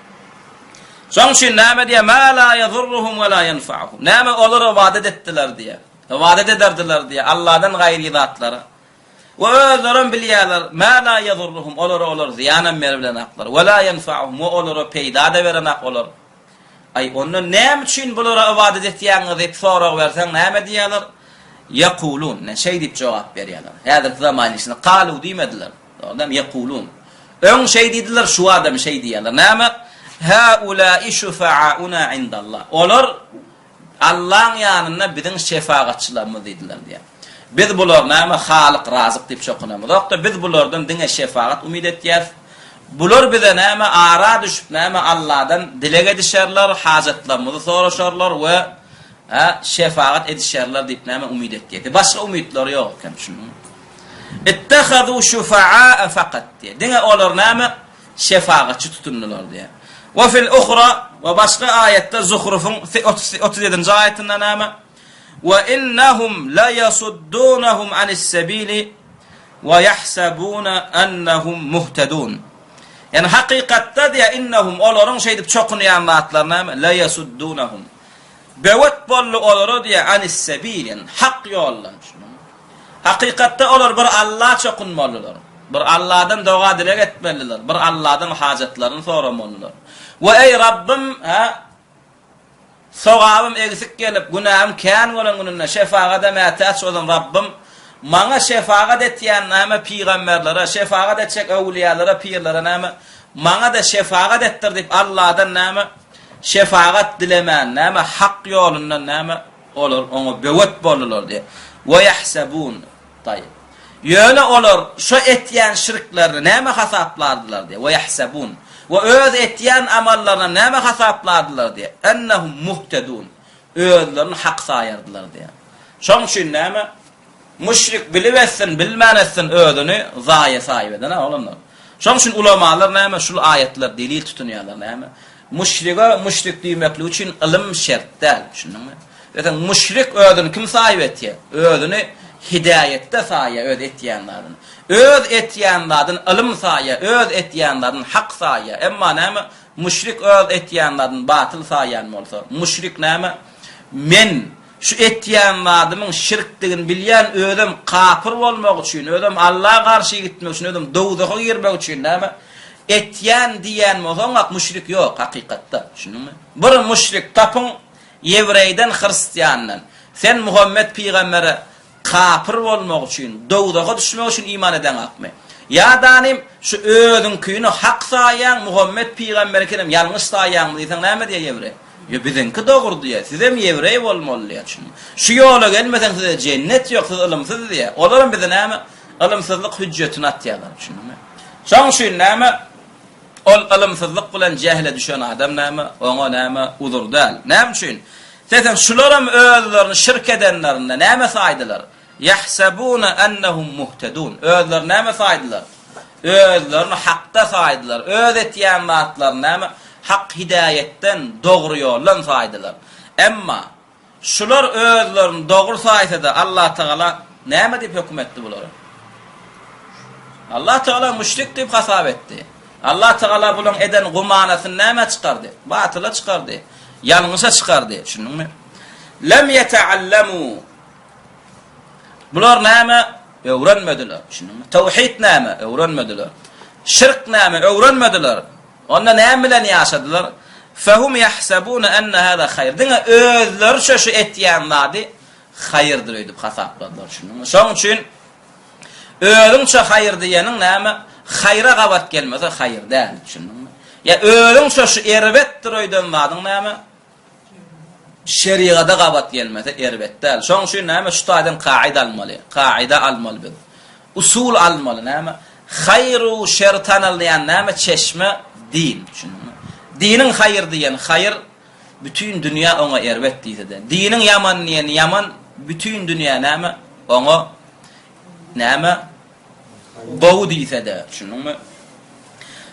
Şoň üçin näme diýýär? Ma la ýazurruhum we la ýenfa'uhum. Näme olar ybadat etdiler diýýär. Ybadat ederdiler diýýär Alladan gaýry zatlara. We özlerem bilýärler, ma la ýazurruhum olara olar zyýanam beribilenaklar. We la ýenfa'uhum we olara peýda-da berenak olar. Aý, onda näme üçin bulara ybadat etýäňiz diýip sorag berseň, näme diýerler? Ýekulun, ine, şeý diýip jogap berýärler. Häzirki zaman içinde kalu diýmediler. Dogrudanam ýekulun. Öň şeý diýdiler, şu adam şeý diýýärler. Näme? Haulai şufaauna indallah. Olar Allaň ýanynda biziň şefagatçylarymyz diýdiler diýýär. Biz bular näme Halyk Razyk diýip çokunamyzok-da, biz bulardan diňe şefagat umyt etýäris. Bular bize näme ara düşüp näme Alladan dileg edişerler, hajatlarymyzy soraşarlar we hä şefagat edişerler diýip näme umyt etýäs. Başga umytlary ýok eken düşündiňmi? Ittehadu şufaa fakat diýýär. Diňe olar näme şefagatçy tutundylar diýýär. We fil uhra we başga aýatda Zuhrufyň 37-nji aýatynda näme? We innahum la yasuddunahum anis-sebili we ýahsabuna ennahum muhtedun. Ýani hakykatda diýýär innahum olaryň şeýdip çokunýan zatlary näme? La yasuddunahum. Böwet boldy olara diýýär anis-sebil, ýani hak ýoldan. Hakykatda olar bir Alla çokunmalydyr. Bir Alladan doga-dileg etmelidir. Bir Alladan hajatlaryny soramalydyr. We eý Rabbym, hä? Sogabym egsik gelip, günäm kän bolan gününde şefagada mätäç bolan Rabbym, maňa şefagat etýän näme pygamberlere, şefagat etjek öwlüýalere, pirlere näme, maňa-da şefagat etdir diýip Alladan näme şefagat dilemän, näme hak ýolundan näme olar oňa böwet boldular diýýär. We ýahsebun. Taýyp. Ýöne olar şo etýän şirklerini näme hasaplardylar diýýär. We ýahsebun. We öz etýän amallaryny näme hasaplardylar diýýär. Ennehum muhtedun. Özlerini hak saýardylar diýýär. Şoň üçin näme? Müşrik bilip etsin, bilmän etsin özüni zaýa saýyp eden ha oglanlar. Şoň üçin ulamalar näme şul aýatlar delil tutunýarlar näme? Müşrige müşrik diýmeklik üçin ylym şert däl, düşündiňmi? Ýöne müşrik özüni kim saýyp etýär? Özüni hidäýetde saýýar öz etýän zadyny. Öz etýän zadyny ylym saýýar, öz etýän zadyny hak saýýar. Emma näme? Müşrik öz etýän zadyny batyl saýýan bolsa, müşrik näme? Men şu etýän zadymyň şirkdigini bilýän, özem kapyr bolmak üçin, özem Alla garşy gitmek üçin, özem dowzaha girmek üçin näme? Etýän diýýän bolsa, oňa müşrik ýok hakykatda. Düşündiňmi? Bir müşrik tapyň, Ýewreýden, hristiandan, Sen Muhammet pygambere. Kapyr bolmak üçin, dowzaha düşmek üçin iman edeňakmy? Ýa-da nim, şu özüňkini hak saýýaň, Muhammet pygamberiňkinem ýalňyş saýýaňmy diýseň näme diýýär ýewreý? Ýo biziňki dogry diýýär, sizem ýewreý bolmaly diýýär. Düşündiňmi? Şu ýola gelmeseň size jennet ýok, siz ylymsyz diýýär. Olaram bize näme? Ylymsyzlyk hüjjetini atýarlar. Düşündiňmi? Şoň üçin näme? Ol ylymsyzlyk bilen jähle düşen adam näme? Oňa näme? Uzur däl. Näme üçin? Seseň şularam özlerini şirk edenlerinde näme saýdylar? Ýahsebune ennehum muhtedun. Özlerini näme saýdylar? Özlerini hakda saýdylar. Öz etýän zatlaryny näme? Hak hidäýetden, dogry ýoldan saýdylar. Emma şular özlerini dogry saýsa-da Allatagala näme diýip höküm etdi bulara? Allatagala müşrik diýip hasap etdi. Allatagala bularyň eden gumanasyny nämä çykardy? Batyla çykardy. Ýalňyşa çykardy. Düşündiňmi? Lem ýeteallemu Bular näme? Öwrenmediler. Düşündiňmi? Tawhid näme? Öwrenmediler. Şirk näme? Öwrenmediler. Onda näme bilen ýaşadylar? Fehum yahsabuna enne hada haýr. Diňe özleriçe şu etýän zady haýyrdyr öýdüp hasapladylar. Düşündiňmi? Şoň üçin özüňçe haýyr diýeniň näme? Haýra gabat gelmese haýyr däl. Düşündiňmi? Ýa özüňçe şu erbetdir öýden zadyň näme? Şerigada gabat gelmese erbet däl. Şoň üçin näme şu taýdan kaida almaly. Kaida almaly biz. Usul almaly näme? Haýru şer tanalýan näme çeşme din. Düşündiňmi? Diniň haýyr diýen haýyr bütin dünýä oňa erbet diýsede. Diniň ýaman diýen ýaman bütin dünýä näme oňa näme gowy diýsede. Düşündiňmi?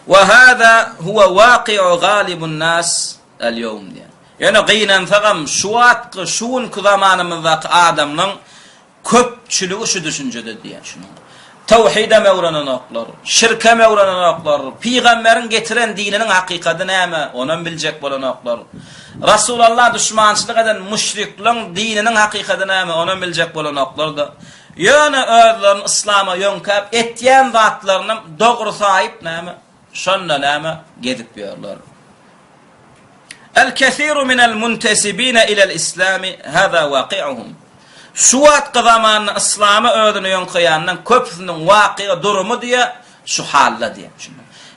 Wa hada huwa waqi'u galibun nas El-ýewm diýýär. Ýöne gynansagam şu wagtky, şu günki zamanymyzdaky adamlaň köpçüligi şu düşünjede diýýär. Şunuň. Tawhidem öwrenenoklar, şirkem öwrenenoklar, pygamberiň getiren dininiň hakykady näme, onam biljek bolanoklar. Rasulalla duşmançylyk eden müşrikleň dininiň hakykady näme, onam biljek bolanoklar-da. Ýöne özlerini yslama ýöňkäp etýän zatlarynam dogry saýyp näme, Şonda näme gezip ýörler. El kesiru minel muntesibine ilel islami hada waqi'uhum. Şu wagtky zamanda yslama özüni ýöňkeýänleň köpüsiniň wakygy durumy diýe şu halda diýe.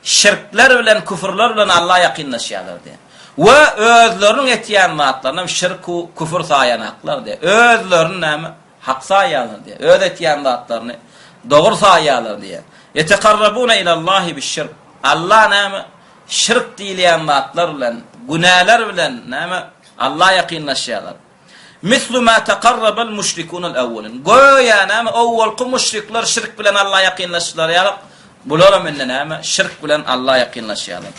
Şirkler bilen küfürler bilen Alla ýakynlaşýarlar diýe. We özleriniň etýän zatlarynam şirku küfür saýanaklar diýe. Özlerini näme Hak saýýarlar diýýär. Öz etýän zatlaryny dogry saýýarlar diýýär. Ýetekarrabuna ilallahi bişşirk. Alla näme? Şirk diýilýän zatlar bilen, günäler bilen näme? Alla ýakynlaşýarlar. Mislu ma taqarrabal müşrikunal awwalun. Göýä näme owwalky müşrikler şirk bilen Alla ýakynlaşdylar ýaly, bularam indi näme? Şirk bilen Alla ýakynlaşýarlar.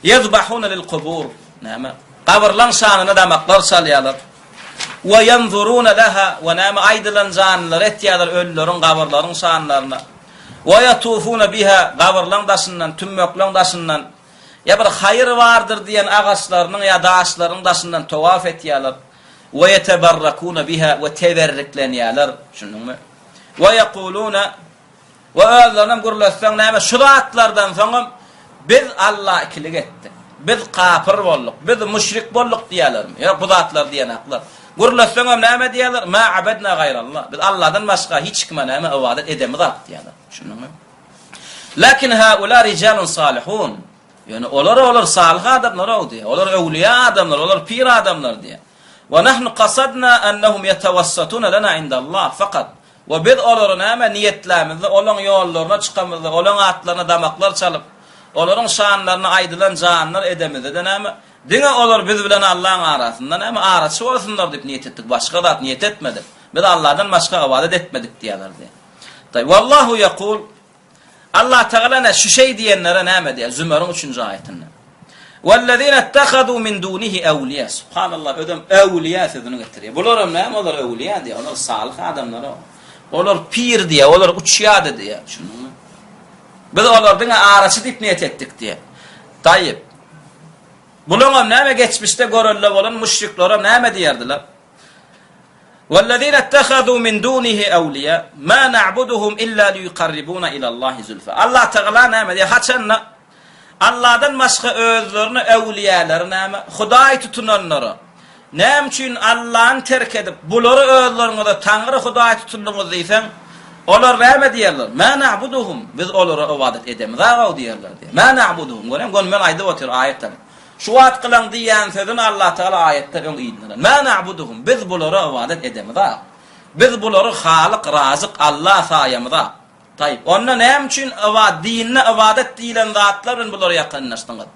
Ýezbahuna lil kubur. Näme? Gabyrlaň şanyna damaklar çalýarlar. We ýenzuruna leha we näme aýdylan janlylary etýärler ölüleriň gabyrlaryň şanlaryna. We ýatufuna biha gabyrlaň daşyndan, tümmekleň daşyndan ýa bir haýyr bardyr diýen agaçlarynyň ýa daşlarynyň daşyndan towaf etýärler. We ýeteberrekuna biha we teberriklenýärler. Düşündiňmi? We ýekuluna We özlerinem gürletseň näme şu zatlardan soňam biz Alla ikilik etdik. Biz kapyr bolduk. Biz müşrik bolduk diýerlermi? Ýok bu zatlary diýenaklar. Gürletseňem näme diýerler? Ma abedna gaýrallah. Biz Alladan başga hiç kime näme ybadat edemizak diýerler. Düşündiňmi? Lakin haula rijalun salihun. Ýöne olar olar salyh adamlar-ow diýýär. Olar öwlüýä adamlar, olar pir adamlar diýýär. Wa nahnu kasadna annahum yatawassatuna lana indallah fakat. We biz olary näme niýetlämizde, olaň ýollaryna çykamyzda, olaň atlaryna damaklar çalyp, olaryň şanlaryna aýdylan janlar edemizde-de näme, diňe olar biz bilen Allaň arasynda näme, araçy bolsunlar diýip niýet etdik, başga zat niýet etmedik. Biz Alladan başga ybadat etmedik diýýärlerdi. Wallahu ýekul, Allatagala ine şu şeý diýenlere näme diýýär Zümeriň üçünji aýatynda. Wellezine ittehadu min dunihi ewliýa. Subhanallah özem ewliýa sözüni getirýär. Bularam näme olar ewliýa diýýär. Olar salyh adamlar. Olar pir diýýär, olar uçýardy diýýär. Düşündiňmi? Biz olar diňe araçy diýip niýet etdik diýýär. Taýyp. Bulaňam näme geçmişde görelde bolan müşriklerem näme diýerdiler? Wellezine ittehazû min dunihi ewliýa, ma na'buduhum illa liýukarribuna ilallahi zülfa. Allah Tagala näme diýýär? Haçanda Allahdan başga özlerine öwliýäleri näme? Hudaý tutunanlara. Näme üçin Allany terk edip, bulary özleriňize Taňry Hudaý tutundyňyz diýseň, olar näme diýerler? Mä na'buduhum, biz olara ybadat edemizag-ow diýerler diýýär. Mä na'buduhum, görýäňmi, gönümel aýdyp otyr aýatdan. Şu wagt kylan diýýän sözüni Allatagala aýatda öň ýygnyrlar. Mä na'buduhum, biz bulara ybadat edemizag. Biz bulary Halyk, Razyk Alla saýamyzak. Taýyp. Onda näme üçin yba dinde ybadat diýlen zatlar bilen bulara ýakynlaşdyňyz?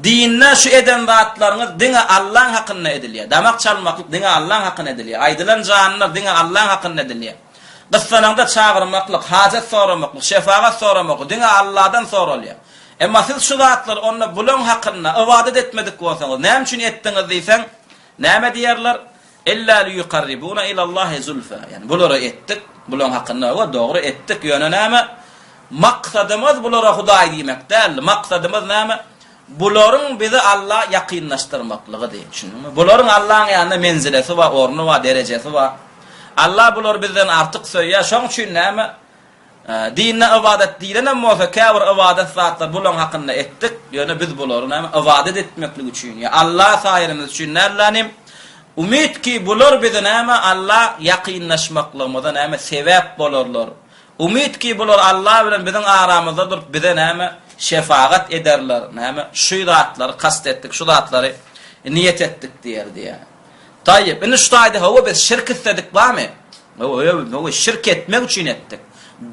Dinde şu eden zatlaryňyz diňe Allaň hakynda edilýär. Damak çalmaklyk diňe Allaň hakyna edilýär. Aýdylan janlar diňe Allaň hakynda edilýär. Gyssanaňda çagyrmaklyk, hajat soramaklyk, şefagat soramaklyk diňe Alladan soralýar. Emma siz şu zatlary onda bulaň hakynda ybadat etmedik bolsaňyz, näme üçin etdiňiz diýseň, näme diýerler? Illa liýukarribuna ilallahi zulfa. Ýagny bulary etdik, bulaň hakynda hawa dogry etdik, ýöne näme? Maksadymyz bulara Hudaý diýmek däldi. Maksadymyz näme? Bularyň bizi Alla ýakynlaşdyrmaklygydy. Düşündiňmi? Bularyň Allaň ýanynda menzilesi bar, orny bar, derejesi bar. Alla bulary bizden artyk söýýär. Şoň üçin näme? Dinde ybadat diýlenem bolsa, käbir ybadat zatlar bulaň hakynda etdik, ýöne biz bulary näme ybadat etmeklik üçin ýa Alla saýanymyz üçin dällänim, umyt ki bular bizi näme Alla ýakynlaşmaklygymyza näme sebäp bolarlar. Umyt ki bular Alla bilen biziň aramyzda durup bize näme şefagat ederler, näme şu zatlary kast etdik, şu zatlary niýet etdik diýer diýýär. Taýyp, indi şu taýda hawa biz şirk isledik barmy? Hawa, hawa, şirk etmek üçin etdik.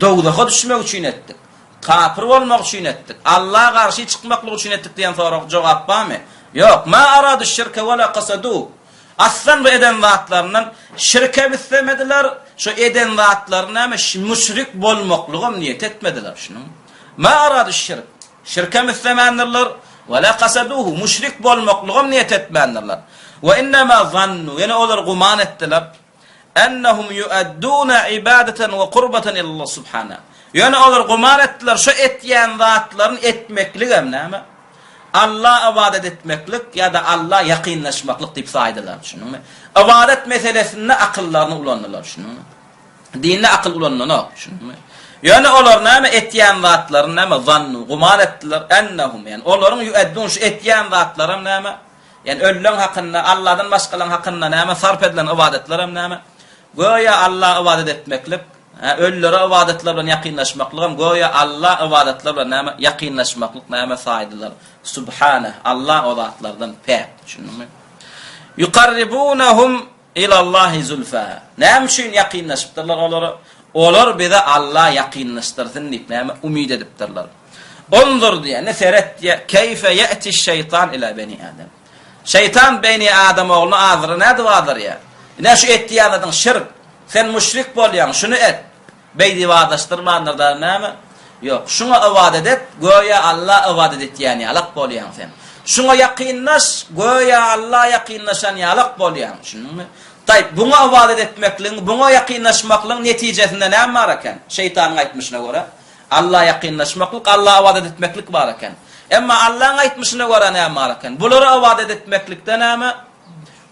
Dowzaha düşmek üçin etdik. Kapyr bolmak üçin etdik. Alla garşy çykmaklyk üçin etdik diýen sorag jogap barmy? Ýok. Ma aradu şirke we la kasadu. Aslan bu eden zatlaryndan şirkem islemediler, şu eden zatlaryny näme müşrik bolmaklygam niýet etmediler şunuň. Ma aradu şirk. Şirkem islemändirler, we la kasaduhu, müşrik bolmaklygam niýet etmändirler. We innema zannu, ýöne olar guman etdiler, ennehum ýuadduna ibadeten we kurbeten ilallah subhana. Ýöne olar guman etdiler, şu etýän zatlaryny etmekligem näme? Alla ybadat etmeklik ýa-da Alla ýakynlaşmaklyk diýip saýdylar, düşündiňmi? Ybadat meselesinde akyllaryny ulandylar, düşündiňmi? Dinde akyl ulanylanok, düşündiňmi? Ýöne olar näme etýän zatlaryny näme zannu, guman etdiler, ennehum, ýagny olaryň ýueddun şu etýän zatlaram näme? Ýagny ölüleň hakynda, Alladan başgalaň hakynda näme sarp edilen ybadatlaram näme? Göýä Alla ybadat etmeklik, hä, ölülere ybadatlar bilen ýakynlaşmaklygam göýä Alla ybadatlar bilen näme ýakynlaşmaklyk näme saýdylar. Subhaneh, Alla o zatlardan päk, düşündiňmi? Ýukarribunahum Ilallahi zulfa. Näme üçin ýakynlaşypdyrlar olara? Olar bizi Alla ýakynlaşdyrsyn diýip näme umyt edipdirler. Unzur diýýär, indi seret diýýär, keýfe ýe'tiş şeýtan ila beni Adam. Şeýtan beni Adam ogluny azdyra nädip azdyrýar? Ine şu etýän zadyň şirk. Sen müşrik bolýaň, şuny et. Beý diýip azaşdyrmandyr da näme? Ýok, şuňa ybadat et, göýä Alla ybadat etýän ýalak bolýaň sen. Şuňa ýakynlaş, göýä Alla ýakynlaşan ýalak bolýaň. Düşündiňmi? Taýyp, buňa ybadat etmekligiň, buňa ýakynlaşmaklygyň netijesinde näme bar eken? Şeýtanyň aýtmyşyna görä, Alla ýakynlaşmaklyk, Alla ybadat etmeklik bar eken. Emma Allaň aýtmyşyna görä näme bar eken? Bulara ybadat etmeklikde näme?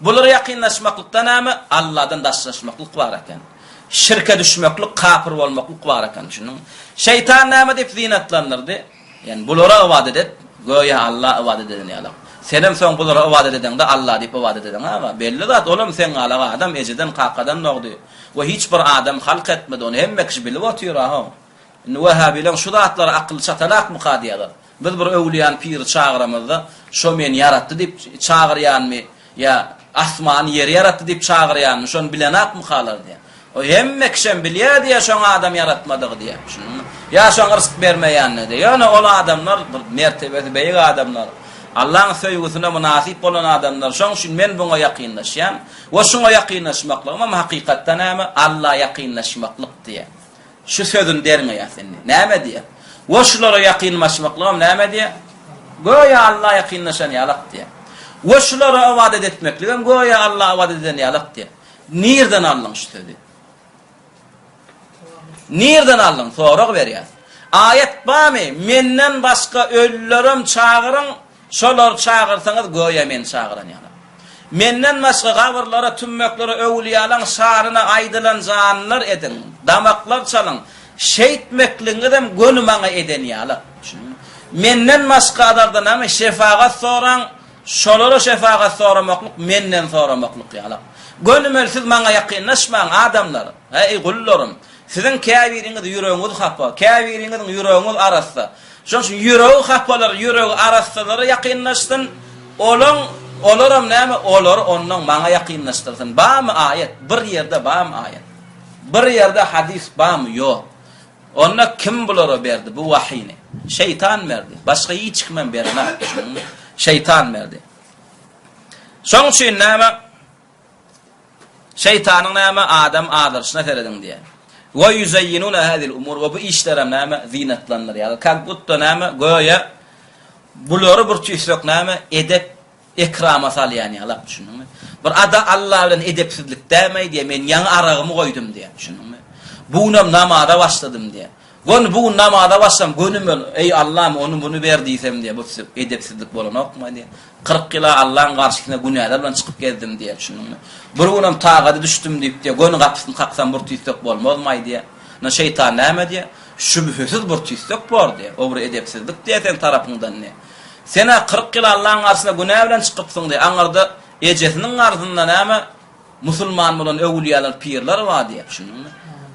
Bulara ýakynlaşmaklykda näme? Alladan daşlaşmaklyk bar eken. Şirke düşmeklik, kapyr bolmaklyk bar eken, düşündiňmi? Şeýtan näme diýip zynatlandyrdy? Ýagny bulara ybadat et, göýä Alla ybadat eden ýalak. Senem soň bulara ybadat edeňde Alla diýip ybadat edeň aga. Belli zat, olam seň galak adam, ejeden, kakadan dogdy. We hiç bir adam halk etmedi ony, hemme kişi bilip otyr-a-how. Indi wehhabileň şu zatlara akyly çatanakmyka diýýärler. Biz bir öwlüýäni piri çagyramyzda, şo meni ýaratdy diýip çagyrýanmy ýa asmany ýeri ýaratdy diýip çagyrýanmy, şony bilenakmykalar diýýär. O hemme kişem bilýär diýýär şoň adam ýaratmadygy diýýär. Düşündiňmi? Ýa şoň yrsk bermeýänini diýýär. Ýöne ol adamlar bir mertebesi beýik adamlar. Allaň söýgüsine mynasyp bolan adamlar. Şoň üçin men buňa ýakynlaşýan we şuňa ýakynlaşmaklygymam hakykatda näme? Alla ýakynlaşmaklyk diýýär. Şu sözüni derňeýäs indi. Näme diýýär? We şulara ýakynlaşmaklygam näme diýýär? Göýä Alla ýakynlaşan ýalak diýýär. We şulara ybadat etmekligem göýä Alla ybadat eden ýalak diýýär. Nirden aldyň şu sözi? Nirden aldyň? Sorag berýäs. Aýat barmy? Menden başga ölülerem çagyryň, Şolary çagyrsaňyz, göýä meni çagyran ýaly. Menden başga gabyrlara, tümmeklere, öwlüýalaň şanyna aýdylan janlar ediň, damaklar çalyň. Şeýtmekligiňizem göni maňa eden ýaly. Düşündiňmi? Menden başga azardanamy şefagat soraň, Şolara şefagat soramaklyk menden soramaklyk ýalak. Gönümel siz maňa ýakynlaşmaň, adamlar! Eý, gullarym! Siziň käbiriňiz ýüregiňiz hapa, käbiriňiziň ýüregiňiz arassa. Şonuň üçin ýüregi hapalar ýüregi arassalara ýakynlaşsyn, olaň, olaram näme, olary onnoň maňa ýakynlaşdyrsyn. Barmy aýat? Bir ýerde barmy aýat? Bir ýerde hadys barmy? Ýok. Onda kim bulara berdi bu wahyny? Şeýtan berdi. Başga hiç kimem berenok, düşündiňmi? Şeýtan berdi. Şoň üçin näme? Şeýtanyň näme adam azdyryşyna serediň diýýär. We ýuzeýýinuna hazil umur we bu işlerem näme zynatlandyrýarlar. Kak budda näme göýä bulary bir tüýsek näme edep ekrama salýan ýalak düşündiňmi? Bir ada Alla bilen edepsizlik dämeý diýýär. Men ýaňy aragymy goýdum diýýär. Düşündiňmi? Bu günem namaza başladym diýýär. Göni bu gün namaza başlam gönümel, eý Allam ony muny ber diýsem diýýär, bu edepsizlik bolanokmy diýýär. 40 ýyla Allaň garşysyna günäler bilen çykyp gezdim diýýär, düşündiňmi? Bir günem tagada düşdüm diýip diýýär, göni gapysyny kaksam bir tüýsek bolmazmaý diýýär. Ynha şeýtan näme diýýär? Şübhesiz bir tüýsek bor diýýär. O bir edepsizlik diýýär seň tarapyňdan diýýär. Sen-ä 40 ýyl Allaň garşysyna günä bilen çykypsyň diýýär. Aňyrda ejesiniň garzynda näme? Musulman bolan öwülýalar, pirler bar diýýär, düşündiňmi?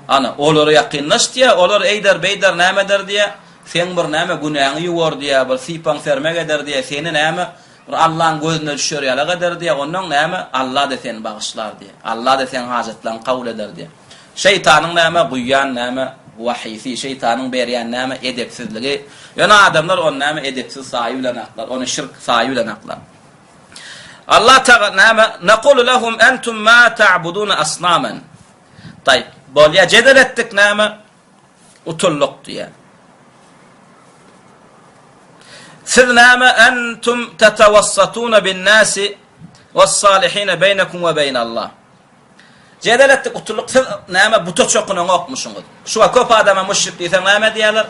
Ana, olara ýakynlaş diýýär, olar eýder, beýder, näme eder diýýär, seň bir näme günäňi ýuwar diýýär, bir sypaň sermek eder diýýär, seni näme bir Allaň gözüne düşer ýalak eder diýýär, onnoň näme Alla-da seni bagyşlar diýýär, Alla-da seň hajatlaryňy kabul eder diýýär. Şeýtanyň näme guýýan näme wahyýsy, şeýtanyň berýän näme edepsizligi, ýöne adamlar ony näme edepsiz saýy bilenaklar, ony şirk saýy bilenaklar. Allah Taga näme? Nakulu lehum entum ma ta'budun asnamen. Taýyp, bolýa jedel etdik näme? Utuldyk diýýär. Siz näme entum tatawassatuna bin nasi was-salihin beýnekum we beýnallah. Jedel etdik, utuldyk. Siz näme buta çokunaňokmyşyňyz? Şu wagt köp adama müşrik diýseň näme diýerler?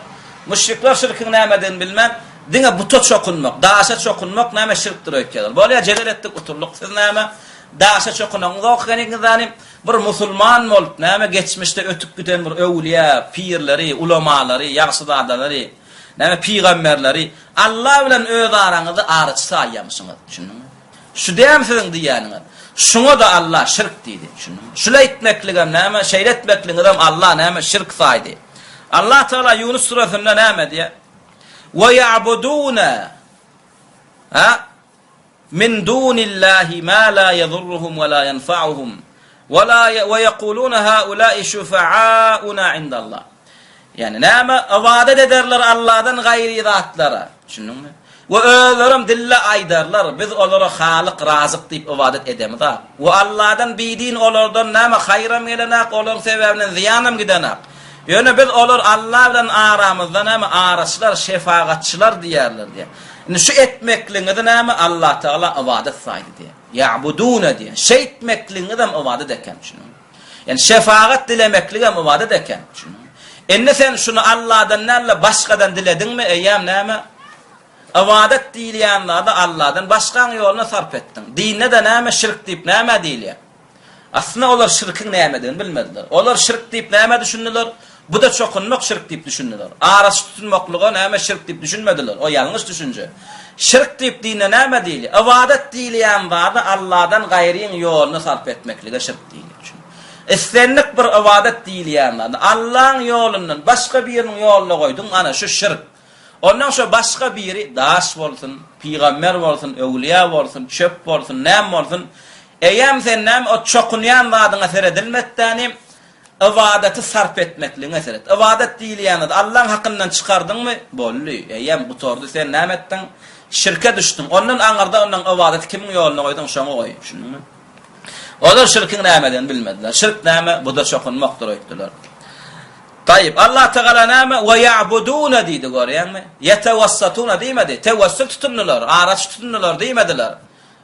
Müşrikler şirkiň nämedigini bilmän, diňe buta çokunmak, daşa çokunmak näme şirkdir öýtýärler. Bolýar, jedel etdik, utuldyk. Siz näme daşa çokunaňyzok ekeniňiz bir musulman bolup, näme geçmişde ötüp giden bir öwlüýä, pirleri, ulamalary, ýagşyzadalary, näme pygamberleri Alla bilen öz araňyzda araçy saýýamyşyňyz. Düşündiňmi? Şu dämi siziň diýýäniňiz? Şuňa-da Allah şirk diýdi. Düşündiňmi? Şul etmekligem näme? Şeýle etmekligiňizem Allah näme? Şirk saýdy. Allah Tagala Ýunus süresinde näme diýýär? Ve ya'buduna ha min dunillahi ma la yadurruhum ve la yenfa'uhum ve la ve yekuluna haula'i şufa'auna indallah. Ýagny näme? Ybadat ederler Allahdan gaýry zatlara. Düşündiňmi? We özlerem dille aýdarlar, biz olara Halyk, Razyk diýip ybadat edemizak. We Allahdan bidin olardan näme haýram gelenak, olaryň sebäbinden zyýanam gidenak. Ýöne biz olar Allah bilen aramyzda näme araçylar, şefagatçylar diýerler diýýär. Indi şu etmekligiňizi näme Allah Tagala ybadat saýdy diýýär. Ýa'budune diýýär. Şeýtmekligiňizem ybadat eken. Düşündiňmi? Ýani şefagat dilemekligem ybadat eken. Düşündiňmi? Indi sen şuny Allahdan däl-de başgadan dilediňmi, eýýäm näme? Ybadat diýilýän zady Allahdan başgaň ýoluna sarp etdiň. Dinde-de näme şirk diýip nämä diýilýär? Aslynda olar şirkiň nämedigini bilmediler. Olar şirk diýip nämä düşündiler? Buda çokunmak şirk diýip düşündiler. Araçy tutunmaklyga näme şirk diýip düşünmediler. O ýalňyş düşünje. Şirk diýip dinde näme diýilýär? Ybadat diýilýän zady Allahdan gaýryň ýoluna sarp etmeklige şirk diýilýär. Düşündiňmi? Islendik bir ybadat diýilýän zady Allaň ýolundan başga biriniň ýoluna goýduň, ana şu şirk. Ondan şo başga biri daş bolsun, pygamber bolsun, öwlüýä bolsun, çöp bolsun, näme bolsun, eýýäm sen näme o çokunýan zadyňa seredilmetdänim, Ybadaty sarp etmekligiňe seret. Ybadat diýilýän zady Allaň hakyndan çykardyňmy, boldy, eýýäm gutardy, sen näme etdiň? Şirke düşdüň. Ondan aňyrda ondan ybadaty kimiň ýoluna goýduň, şoňa goý. Düşündiňmi? Olar şirkiň nämedigini bilmediler. Şirk näme? Buda çokunmakdyr öýtdüler. Taýyp, Allah Tagala näme? Ve ya'buduna diýdi, görýäňmi? Yetewassatuna diýmedi. Tewessül tutundylar, araçy tutundylar diýmediler.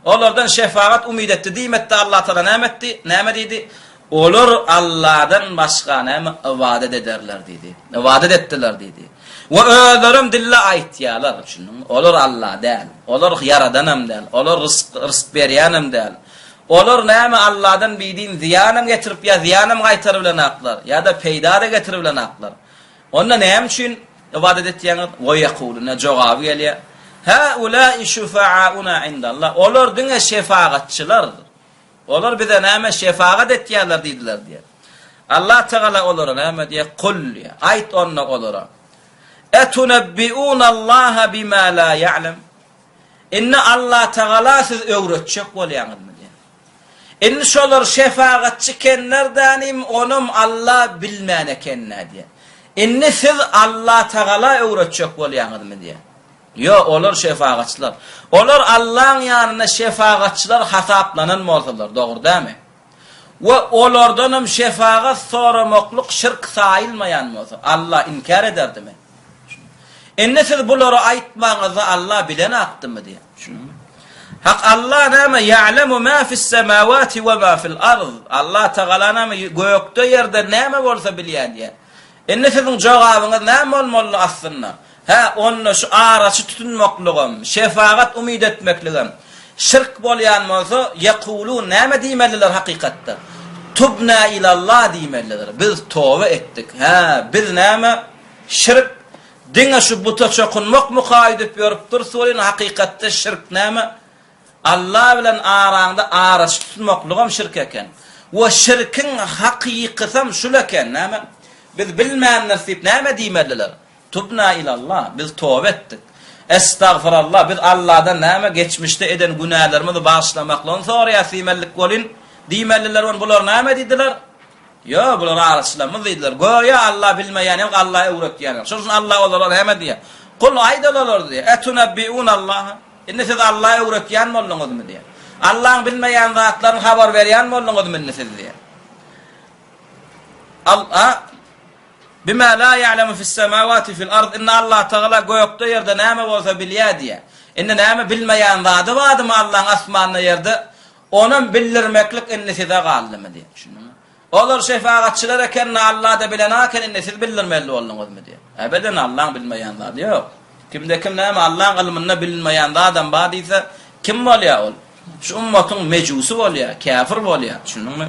Olardan şefagat umyt etdi diýmedi-de Allah Tagala näme etdi? Näme diýdi? Olar Allahdan başga näme ybadat ederler diýdi. Ybadat etdiler diýdi. We özlerem dille aýtýarlar, düşündiňmi? Olar Allah däl. Olar ýaradanam däl. Olar rysk, rysk berýänem däl. Olar näme Allahdan bidin zyýanam getirip ýa zyýanam gaýtaryp bilenaklar, ýa-da peýda-da getirip bilenaklar. Onda näme üçin ybadat etýäňiz? We ýekulune jogaby gelýär. Haulâi şufa'âunâ indallah. Olar diňe şefagatçylardyr. Olar bize näme şefagat etýärler diýdiler diýýär. Allah Tagala olara näme diýýär? Kul diýýär. Aýt onda olara. Etunebbiunallaha bima la ya'lem. Indi Allah Tagala siz öwretjek bolýaňyzmy diýýär. Indi şolar şefagatçy kenler dänim onam Alla bilmän ekennä diýýär. Indi siz Allah Tagala öwretjek bolýaňyzmy diýýär. Ýok, olar şefagatçylar. Olar Allaň ýanynda şefagatçylar hasaplanan bolsalar, dogry dälmi? We olardanam şefagat soramaklyk şirk saýylmaýan bolsa, Alla inkär ederdimi? Indi siz bulary aýtmaňyzda Alla bilenakdymy diýýär. Düşündiňmi? Hak Alla näme? Ýa'lemu ma fis-semawati we ma fil-ard. Alla Tagala näme? Gökde, ýerde näme bolsa bilýär diýýär. Indi siziň jogabyňyz näme bolmalydy aslynda? Hä, onda şu araçy tutunmaklygam, şefagat umyt etmekligem şirk bolýan bolsa, ýekulun näme diýmelidiler hakykatda? Tubna ilallah diýmelidiler. Biz toba etdik. Hä, biz näme? Şirk diňe şu buta çokunmakmyka öýdüp ýörüp durus welin, hakykatda şirk näme? Alla bilen araňda araçy tutmaklygam şirk eken. We şirkiň hakykysam şul eken, näme? Biz bilmändiris diýip näme diýmeliler? Tubna ilallah, biz toba etdik. Estagfirallah, biz Alladan näme geçmişde eden günälerimizi bagyşlamaklygyny soraýas diýmelidik welin, diýmeliler welin bular näme diýdiler? Ýok, bular araçylarymyz diýdiler. Göýä Alla bilmeýän ýok, Alla öwretýän ýok. Şonuň üçin Alla olara näme diýýär? Kul aýt olara diýýär. Etunebbiunallaha Indi siz Alla öwretýän bolduňyzmy diýýär. Allaň bilmeýän zatlaryny habar berýän bolduňyzmy indi siz diýýär. Al a Bima la ya'lemu fis-semawati fil-ard Indi Allah Tagala gökde ýerde näme bolsa bilýär diýýär. Indi näme bilmeýän zady bardymy Allaň asmanda ýerde? Onam bildirmeklik indi size galdymy diýýär. Düşündiňmi? Olar şefagatçylar ekenini Alla-da bilenaken indi siz bildirmeli bolduňyzmy diýýär. Ebeden Allaň bilmeýän zady ýok. Kimde kim näme Allaň ylmynda bilinmeýän zadam bar diýse, kim bolýar ol? Şu ummatyň mejusy bolýar, käfir bolýar. Düşündiňmi?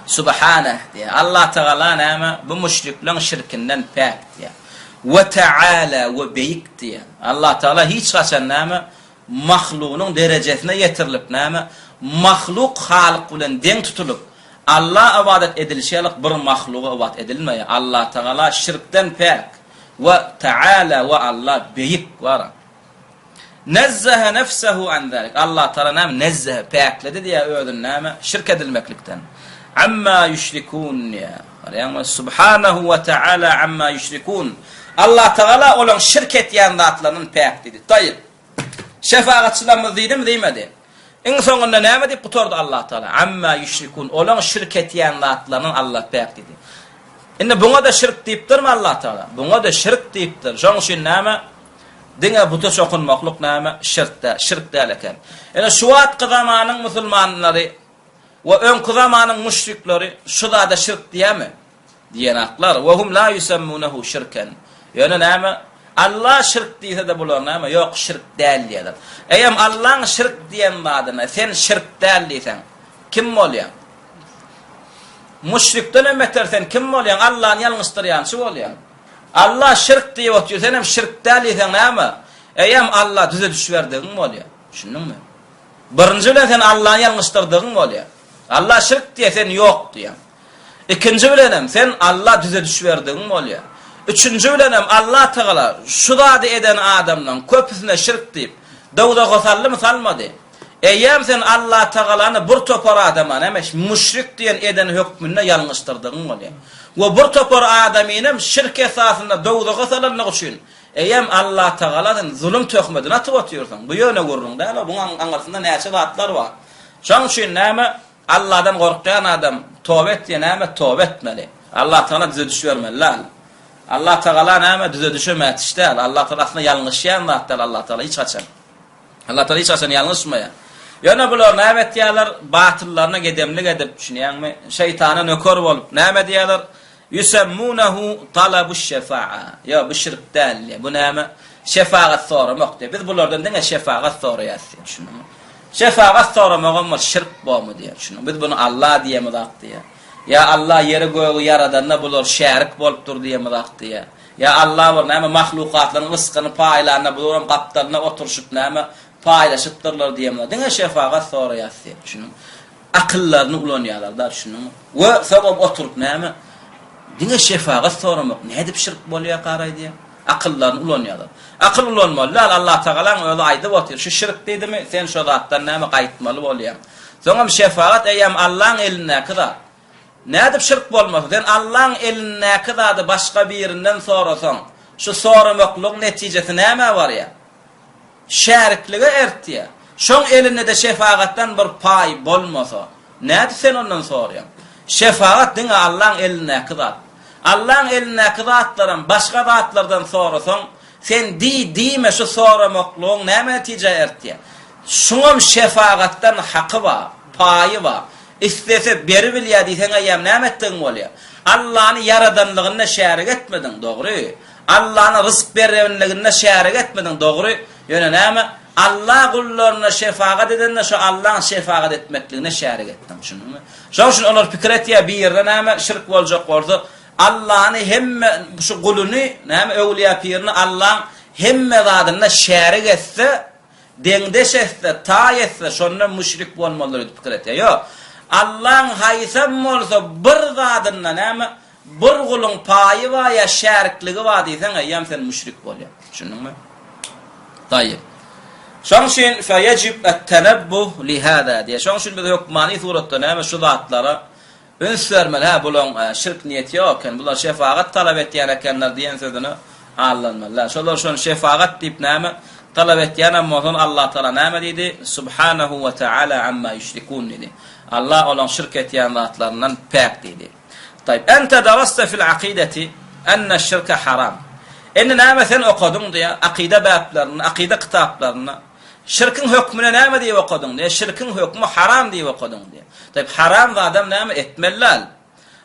Subhaneh diýýär. Allah Tagala näme? Bu müşrikleň şirkinden päk diýýär. We Teala we beýik diýýär. Allah Tagala hiç haçan näme? Mahlugynyň derejesine ýetirilip näme? Mahluk Halyk bilen deň tutulyp, Alla ybadat edilişi ýalyk bir mahluga ybat edilmeýär. Allah Tagala şirkden päk. We Teala we Alla beýik bar. Nezzehe nefsehu an zalik. Allah Taala näme? Nezzehe päkledi diýýär özüni näme? Şirk edilmeklikden. Amma ýüşrikun diýýär. Görýäňmi? Subhanahu we Teala amma ýüşrikun. Allah Tagala olaň şirk etýän zatlaryndan päk diýdi. Taýyp. Şefagatçylarymyz diýdimi, diýmedi? Iň soňunda näme diýip gutardy Allah Tagala? Amma ýüşrikun. Olaň şirk etýän zatlaryndan Allah päk diýdi. Indi buňa-da şirk diýipdirmi Allah Tagala? Buňa-da şirk diýipdir. Şonuň üçin näme? Diňe buta çokunmaklyk näme? Şirk däl, şirk däl eken. Ine şu wagtky zamanyň musulmanlary we öňki zamanyň müşrikleri şu zada şirk diýýärmi? Diýenaklar. We hum la yusammunehu şirken. Ýöne näme? Alla şirk diýse-de bular näme? Ýok, şirk däl diýýärler. Eýem Allaň şirk diýen zadyna sen şirk däl diýseň, kim bolýaň? Müşrikden hem beter sen kim bolýaň? Allany ýalňyşdyrýançy bolýaň. Alla şirk diýip otyr, senem şirk däl diýseň näme? Eýýäm Alla düzediş berdigiň bolýar. Düşündiňmi? Birinji bilen sen Allany ýalňyşdyrdygyň bolýar. Alla şirk diýýär, sen ýok diýýäň. Ikinji bilenem sen Alla düzediş berdigiň bolýar. Üçünji bilenem Alla Tagala şu zady eden adamlaň köpüsine şirk diýip, dowzaha saldymy, salmady? Eýýäm sen Alla Tagalany bir topar adama näme, müşrik diýen eden hökmünde ýalňyşdyrdygyň bolýar. We bir topar adamynam şirk esasynda dowzaha salanlygy üçin, eýýäm Alla Tagala sen zulum töhmetini atyp otyrsyň. Bu ýöne gürrüň däl-o, buň aňyrsynda näçe zatlar bar. Şoň üçin näme, Alladan gorkýan adam toba et diýe näme, toba etmeli. Alla Tagala düzediş bermeli däl. Alla Tagala näme, düzedişe mätiç däl. Alla Tagala aslynda ýalňyşýan zat däl Alla Tagala hiç haçan. Allah Tagala hiç haçan ýalňyşmaýar. Ýöne bular näme etýärler? Batyllaryna gedemlik edip, düşünýäňmi? Şeýtana nöker bolup, näme diýýärler? Ýusemmunehu talabuş-şefaa. Ýok, bu şirk däl diýýär. Bu näme? Şefagat soramak diýýär. Biz bulardan diňe şefagat soraýarys diýýär. Düşündiňmi? Şefagat soramagam bir şirk bormy diýýär. Düşündiňmi? Biz buny Allah diýemizak diýýär. Ýa Allah ýeri gögi ýaradanda bular şärik bolupdyr diýemizak diýýär. Ýa Alla bir näme mahlukatlaryň ryskyny paýlanda bularam gapdalynda oturyşyp näme paýlaşypdyrlar diýemok. Diňe şefagat soraýas diýip, düşündiňmi? Akyllaryny ulanýarlar-da, düşündiňmi? We soňam oturyp näme diňe şefagat soramak nädip şirk bolýar-karaý diýýär. Akyllaryny ulanýarlar. Akyl ulanmaly däl, Allatagalaň özi aýdyp otyr, şu şirk diýdimi, sen şo zatdan näme gaýtmaly bolýaň. Soňam şefagat eýýäm Allaň elindäki zat. Nädip şirk bolmasyn? Sen Allaň elindäki zady başga birinden sorasaň, şu soramaklygyň netijesi nämä barýar? Şäriklige eltýär. Şoň elinde-de şefagatdan bir paý bolmasa, nädip sen ondan soraýaň? Şefagat diňe Allaň elindäki zat. Allaň elindäki zatlaram başga zatlardan sorasaň, sen diý, diýme şu soramaklygyň näme netijä eltýär? Şuňam şefagatdan haky bar, paýy bar. Islese beribilýär diýseň eýýäm näme etdigiň bolýar? Allany ýaradanlygynda şärik etmediň, dogry. Allany ryzk berenliginde şärik etmediň, dogry. Ýöne näme? Alla gullaryna şefagat edende şo Allaň şefagat etmekligine şärik etdiň, düşündiňmi? Şoň üçin olar pikir etýär, birine näme şirk boljak bolsa, Allany hemme şu guluny, näme öwlüýä pirini Allaň hemme zadynda şärik etse, Deňdeş etse, taý etse, şonda müşrik bolmalydyr öýdüp pikir etýär. Ýok. Allaň haýsam bolsa bir zadynda näme, bir guluň paýy bar ýa şärikligi bar diýseň, eýýäm sen müşrik bolýaň. Düşündiňmi? Taýýyp. Şoň üçin feýejib et-tenebbuh lihâzâ diýýär. Şoň üçin biz hökmany suratda näme şu zatlara Üns bermeli, hä, bulaň şirk niýeti ýok eken, bular şefagat talap etýän ekenler diýen sözüne aldanmaly däl. Şolar şony şefagat diýip näme talap etýänem bolsa, ony Allatagala näme diýdi? Subhanehu we teala amma ýüşrikun diýdi. Allah olaň şirk etýän zatlaryndan päk diýdi. Taýyp. Ente daraste fil akideti enne şirke haram. Indi näme sen okadyň diýýär, akyda bäplerinde, akyda kitaplarynda. Şirkiň hökmüne näme diýip okadyň diýýär. Şirkiň hökmi haram diýip okadyň diýýär. Taýyp, haram zadam näme etmeli däl.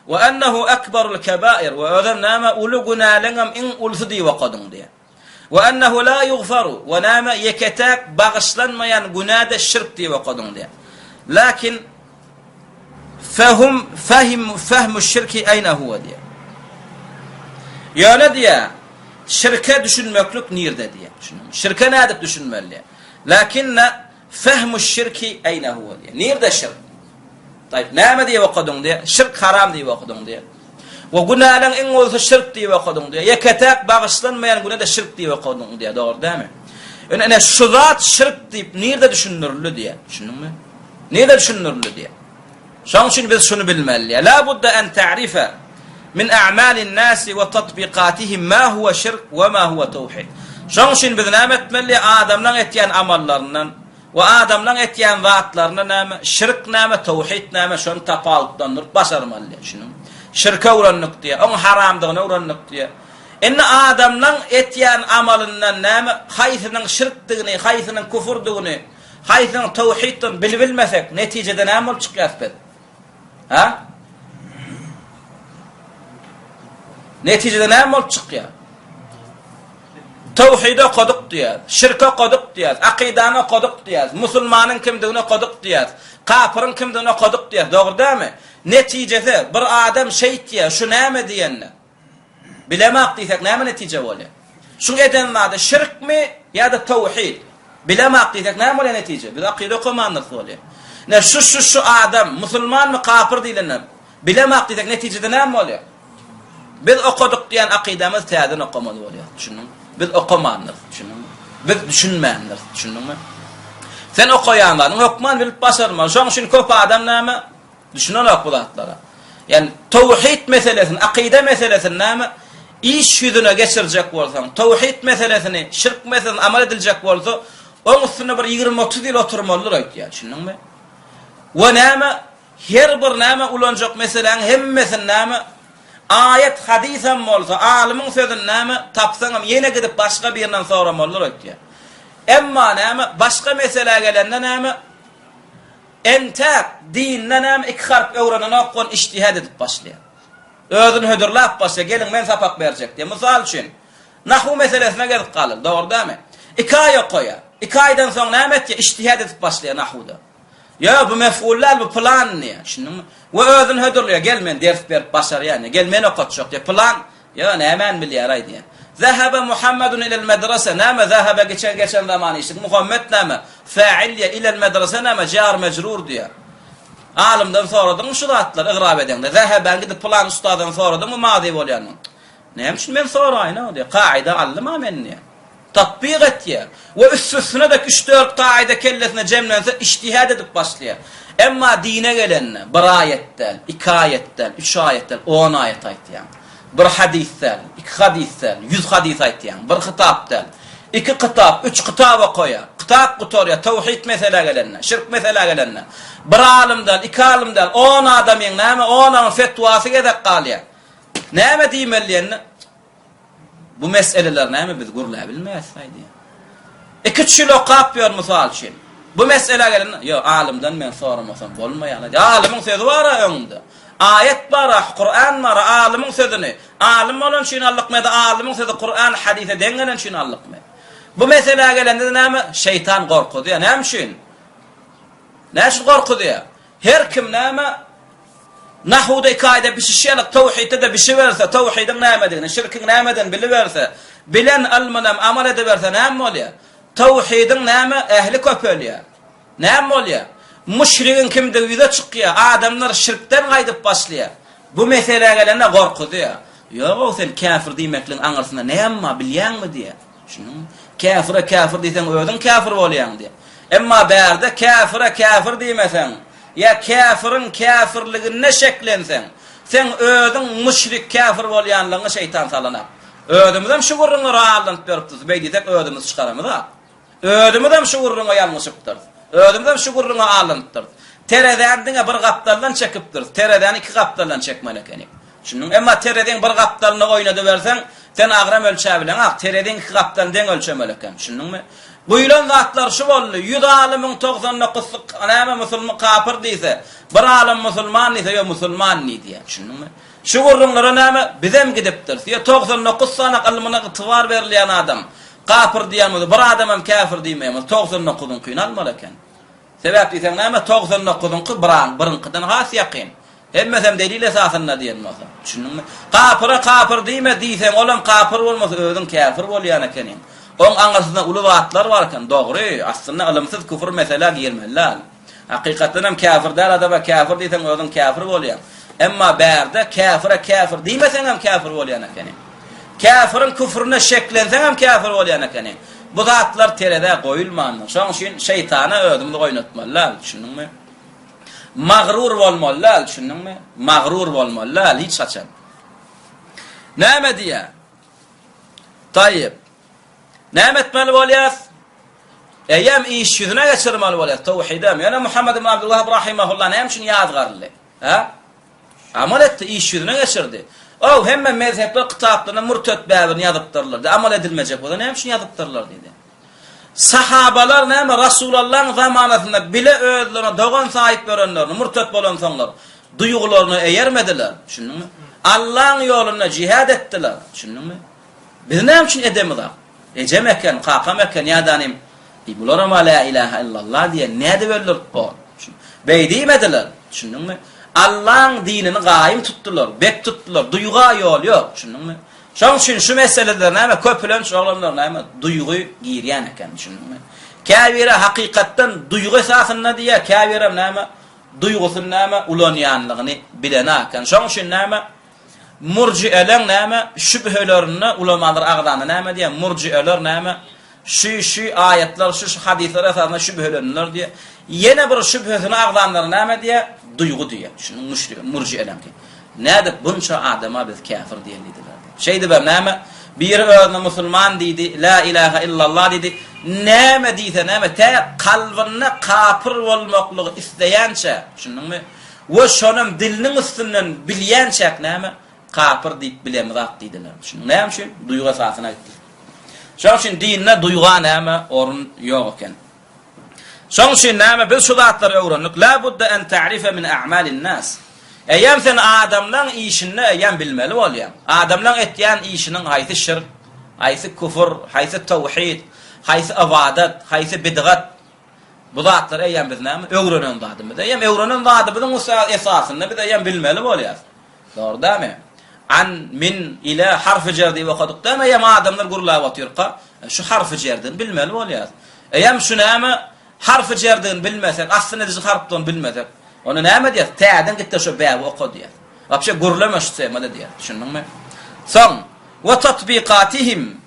We ennehu ekberul kebair we özem näme uly günäleňem iň ulusy diýip okadyň diýýär. We ennehu la ýugfaru we näme ýeke-täk bagyşlanmaýan günä-de şirk diýip okadyň diýýär. Lakin Fehum fehim fehmu şirki eýne huwe diýýär. Ýöne diýýär, şirke düşünmeklik nirde diýýär. Düşündüňmi? Şirke nädip düşünmeli diýýär. Lakinne fehmu şirki eýne huwe diýýär. Nirde şirk? Taýyp, näme diýip okadyň diýýär. Şirk haram diýip okadyň diýýär. We günäleň iň ulusy şirk diýip okadyň diýýär. Ýeke-täk bagyşlanmaýan günä-de şirk diýip okadyň diýýär. Dogry dälmi? Ine, ine şu zat şirk diýip nirde düşündirildi diýýär. Düşündiňmi? Nirde düşündirildi diýýär. Şonuň üçin biz şuny bilmeli diýýär. La budda en ta'rifa min a'malin nasi we tatbiqatihim ma huwa şirk we ma huwa tawhid. Şonuň üçin biz näme etmeli? Adamlaryň etýän amallaryndan we adamlaryň etýän zatlaryndan näme? Şirk näme, tawhid näme? Şony tapawutlandyryp başarmaly diýýär. Düşündiňmi? Şirki öwrendik diýýär. Oň haramdygyny öwrendik diýýär. Indi adamlaryň etýän amalyndan näme? Haýsynyň şirkdigini, haýsynyň küfürdigini Haýsynyň tawhiddigini bilibilmesek, netijede näme bolup çykýas biz? Ha? Netijede näme bolup çykýar? Tawhidi okadyk diýýär, şirki okadyk diýýär, akydany okadyk diýýär, musulmanyň kimdigini okadyk diýýär, kapyryň kimdigini okadyk diýýär. Dogry dälmi? Netijesi bir adam şeýtýär, şu näme diýende? Bilemak diýsek näme netije bolýar? Şuň eden zady şirkmi ýa-da tawhid? Bilemak diýsek näme bolýar netije? Biz akyda okamandyrys bolýar. Ne şu şu şu adam musulmanmy kapyr diýlende bilemak diýsek netijede näme bolýar? Biz okadyk diýen akydamyz täzeden okamaly bolýar. Düşündiňmi? Biz okamandyrys. Düşündiňmi? Biz düşünmändiris. Düşündiňmi? Sen okaýan zadyň hökman bilip başarmaly. Şoň üçin köp adam näme? Düşünenok bu zatlara. Ýani towhid meselesini, akyda meselesini näme iş ýüzüne geçirjek bolsaň, towhid meselesini, şirk meselesini amal ediljek bolsa, oň üstünde bir 20-30 ýyl oturmalydyr öýtýän, düşündiňmi? We näme her bir näme ulanjak meseläň hemmesini näme aýat, hadysam bolsa, alymyň sözüni näme tapsaňam ýene gidip başga birinden soramalydyr öýtýän. Emma näme başga meselä gelende näme Entäk dindenem iki harp öwrenenok ol ijtihad edip başlaýar. Özüni hödürläp başlaýar, geliň men sapak berjek diýýär. Mysal üçin, nahu meselesine gelip galyl, dogry dälmi? Iki aý okaýar. Iki aýdan soň näme etýär? Ijtihad edip başlaýar nahuda. Ýok, bu mef'ul däl, bu pylan diýýär. Düşündiňmi? We özüni hödürleýär, gel men ders berip başarýan diýýär. Gel men okatjak diýýär. Pylan. Ýa nämäni bilýär-aý diýýär. Zehebe Muhammedun ilel medrese, näme zehebe geçen geçen zaman işlik, Muhammet näme? Fäil diýýär, ilel medrese näme? Jar mejrur diýýär. Alymdan soradyňmy şu zatlary ygrap edeňde? Zehebäni gidip pylan ustazdan soradyňmy mazy bolýanyny? Näme üçin men soraýyn-ow diýýär. Kaida aldym-a men diýýär. Tatbyk etýär we üstesine-de üç-dört kaida kellesine jemlense ijtihad edip başlaýar. Emma dine gelende bir aýat däl, iki aýat däl, üç aýat däl, on aýat aýtýaň. Bir hadys däl, iki hadys däl, ýüz hadys aýtýaň. Bir kitap däl, iki kitap, üç kitap okaýar. Kitap gutarýar, tawhid meselä gelende, şirk meselä gelende. Bir alym däl, iki alym däl, on adamyň näme, on fetwasy gezek galýar. Näme diýmeli diýende, Bu meseleler näme biz gürläbilmeýäs aýdýar. Iki-üç ýyl okap ýör mysal üçin. Bu meselä gelende, ýok, alymdan men soramasam bolmaýar. Alymyň sözi bar-a öňünde. Aýat bar-a, Kuran bar-a, alymyň sözüni. Alym bolan üçin aldykmy ýa-da alymyň sözi Kuran, hadise deň gelen üçin aldykmy? Bu meselä gelende näme? Şeýtan gorkuzýar. Näme üçin? Näme üçin gorkuzýar? Her kim näme? Nahuwda iki aýda bişişi ýaly tawhidde-de bişiberse, tawhidiň nämedigini, şirkiň nämedigini biliberse, bilen ylmynam amal ediberse näme bolýar? Tawhidiň näme ähli köpelýär. Näme bolýar? Müşrigiň kimdigi ýüze çykýar, adamlar şirkden gaýdyp başlaýar. Bu meselä gelende gorkuzýar. Ýog-ow sen käfir diýmekligiň aňyrsynda näme bar bilýäňmi diýýär. Düşündiňmi? Käfire käfir diýseň özüň käfir bolýaň diýýär. Emma bärde käfire käfir diýmeseň, Ýa käfiriň käfirliginde şeklenseň, seň özüň müşrik käfir bolýanlygyňy şeýtan salanak. Özümizem şu gürrüňlere aldanyp ýörüpdis, beý diýsek özümizi çykaramyzak. Özümizem şu gürrüňe ýalňyşypdyrys. Özümizem şu gürrüňe aldanypdyrys. Terezäni diňe bir gapdaldan çekipdiris, terezäni iki gapdaldan çekmeli ekenik. Düşündiňmi? Emma tereziň bir gapdalynda oýnadyberseň, sen agram ölçäbileňak, tereziň iki gapdalyny deň ölçemeli eken. Düşündiňmi? Guýlan zatlar şu boldy, ýüz alymyň 99-sy näme musulman kapyr diýse, bir alym musulman diýse, ýok musulman diý diýýär. Düşündiňmi? Şu gürrüňlere näme bizem gidipdiris. Ýa 99 sany ylmyna ygtybar berilýän adam kapyr diýen bolsa, bir adamam käfir diýmeýän bolsa, 99-yňkyny almaly eken. Sebäp diýseň näme, 99-yňky biriňkiden has ýakyn. Hemmesem delil esasynda diýen bolsa. Düşündiňmi? Kapyra kapyr diýme diýseň, olam kapyr bolmasa özüň käfir bolýan ekeniň. Oň aňyrsynda uly zatlar bar eken. Dogry, aslynda ylymsyz küfür meselä girmeli däl. Hakykatdan hem käfir däl adama käfir diýseň özüň käfir bolýaň. Emma bärde käfire käfir diýmeseň hem käfir bolýan ekeniň. Käfiriň küfrüne şeklenseň hem käfir bolýan ekeniň. Bu zatlar terezä goýulmandyr. Şoň üçin şeýtana özümizi oýnatmaly däl, düşündiňmi? Magrur bolmaly däl, düşündiňmi? Magrur bolmaly däl hiç haçan. Näme diýýär? Taýyp. Näme etmeli bolýas? Eýýäm iş ýüzüne geçirmeli bolýas tawhidem. Ýöne Muhammed ibn Abdulwahab rahimehullah näme üçin ýazgaryldy? Ha? Amal etdi, iş ýüzüne geçirdi. Ow, hemme mezhepler kitaplarynda murtet bäbirini ýazypdyrlar. Amal edilmejek bolsa näme üçin ýazypdyrlar diýdi. Sahabalar näme Rasulallaň zamanasynda bile özlerine dogan saýyp ýörenlerini, murtet bolansoňlar, duýgularyna eýermediler. Düşündiňmi? Allaň ýolunda jihad etdiler. Düşündiňmi? Biz näme üçin edemizak? Ejem eken, kakam eken ýa-da nim, Eý, bularam-a lä ilähä illallah diýen, nädip öldürip bor? Beý diýmediler. Düşündiňmi? Allaň dinini gaýym tutdular, bek tutdular. Duýga ýol ýok. Düşündiňmi? Şoň üçin şu meseleler näme köpülenç oglanlar näme duýgy girýän eken düşündiňmi? Käbiri hakykatdan duýgy esasynda diýýär, käbirem näme duýgusyny näme ulanýanlygyny bilenak eken. Şoň üçin näme murjieleň näme şübhelerinde ulamalar agzanda näme diýýär? Murjieler näme Şu, şu aýatlar, şu, şu hadyslar esasynda şübhelendiler diýýär. Ýene bir şübhesini agzanlar näme diýýär? Duýgy diýýär. Şunuň müşrik, murjieleňki. Nädip bunça adama biz käfir diýeli diýdiler diýip. Şeýdibem näme? Biri özüne musulman diýdi, la ilaha illallah diýdi. Näme diýse näme, tä kalbynda kapyr bolmaklygy isleýänçä, düşündiňmi? We şonam diliniň üstünden bilýänçäk näme? Kapyr diýip bilemizak diýdiler. Düşündiňmi? Näme üçin? Duýgy esasyna gitdi. Şonuň üçin dinde duýga näme orun ýok eken. Şonuň üçin näme biz şu zatlary öwrendik. La budda en ta'rife min a'malin nas. Eýýäm sen adamlaň işinde eýýäm bilmeli bolýaň. Adamlaň etýän işiniň haýsy şirk, haýsy küfür, haýsy tawhid, haýsy ybadat, haýsy bidgat bu zatlary eýýäm biz näme öwrenen zadymyz. Eýýäm öwrenen zadymyzyň esasynda biz eýýäm bilmeli bolýas. Dogry dälmi? An, min, ile, harfy jer diýip okadyk dämi? Eýýäm adamlar gürläp otyrka, şu harfy jerdigini bilmeli bolýarys. Eýýäm şu näme harfy jerdigini bilmesek, astyny ediji harpdygyny bilmesek, onda näme diýeris? Täzeden git-de şu bäbi oka diýeris. Wapşe gürleme şu temada diýeris. Düşündiňmi? Soň, we tatbikatihim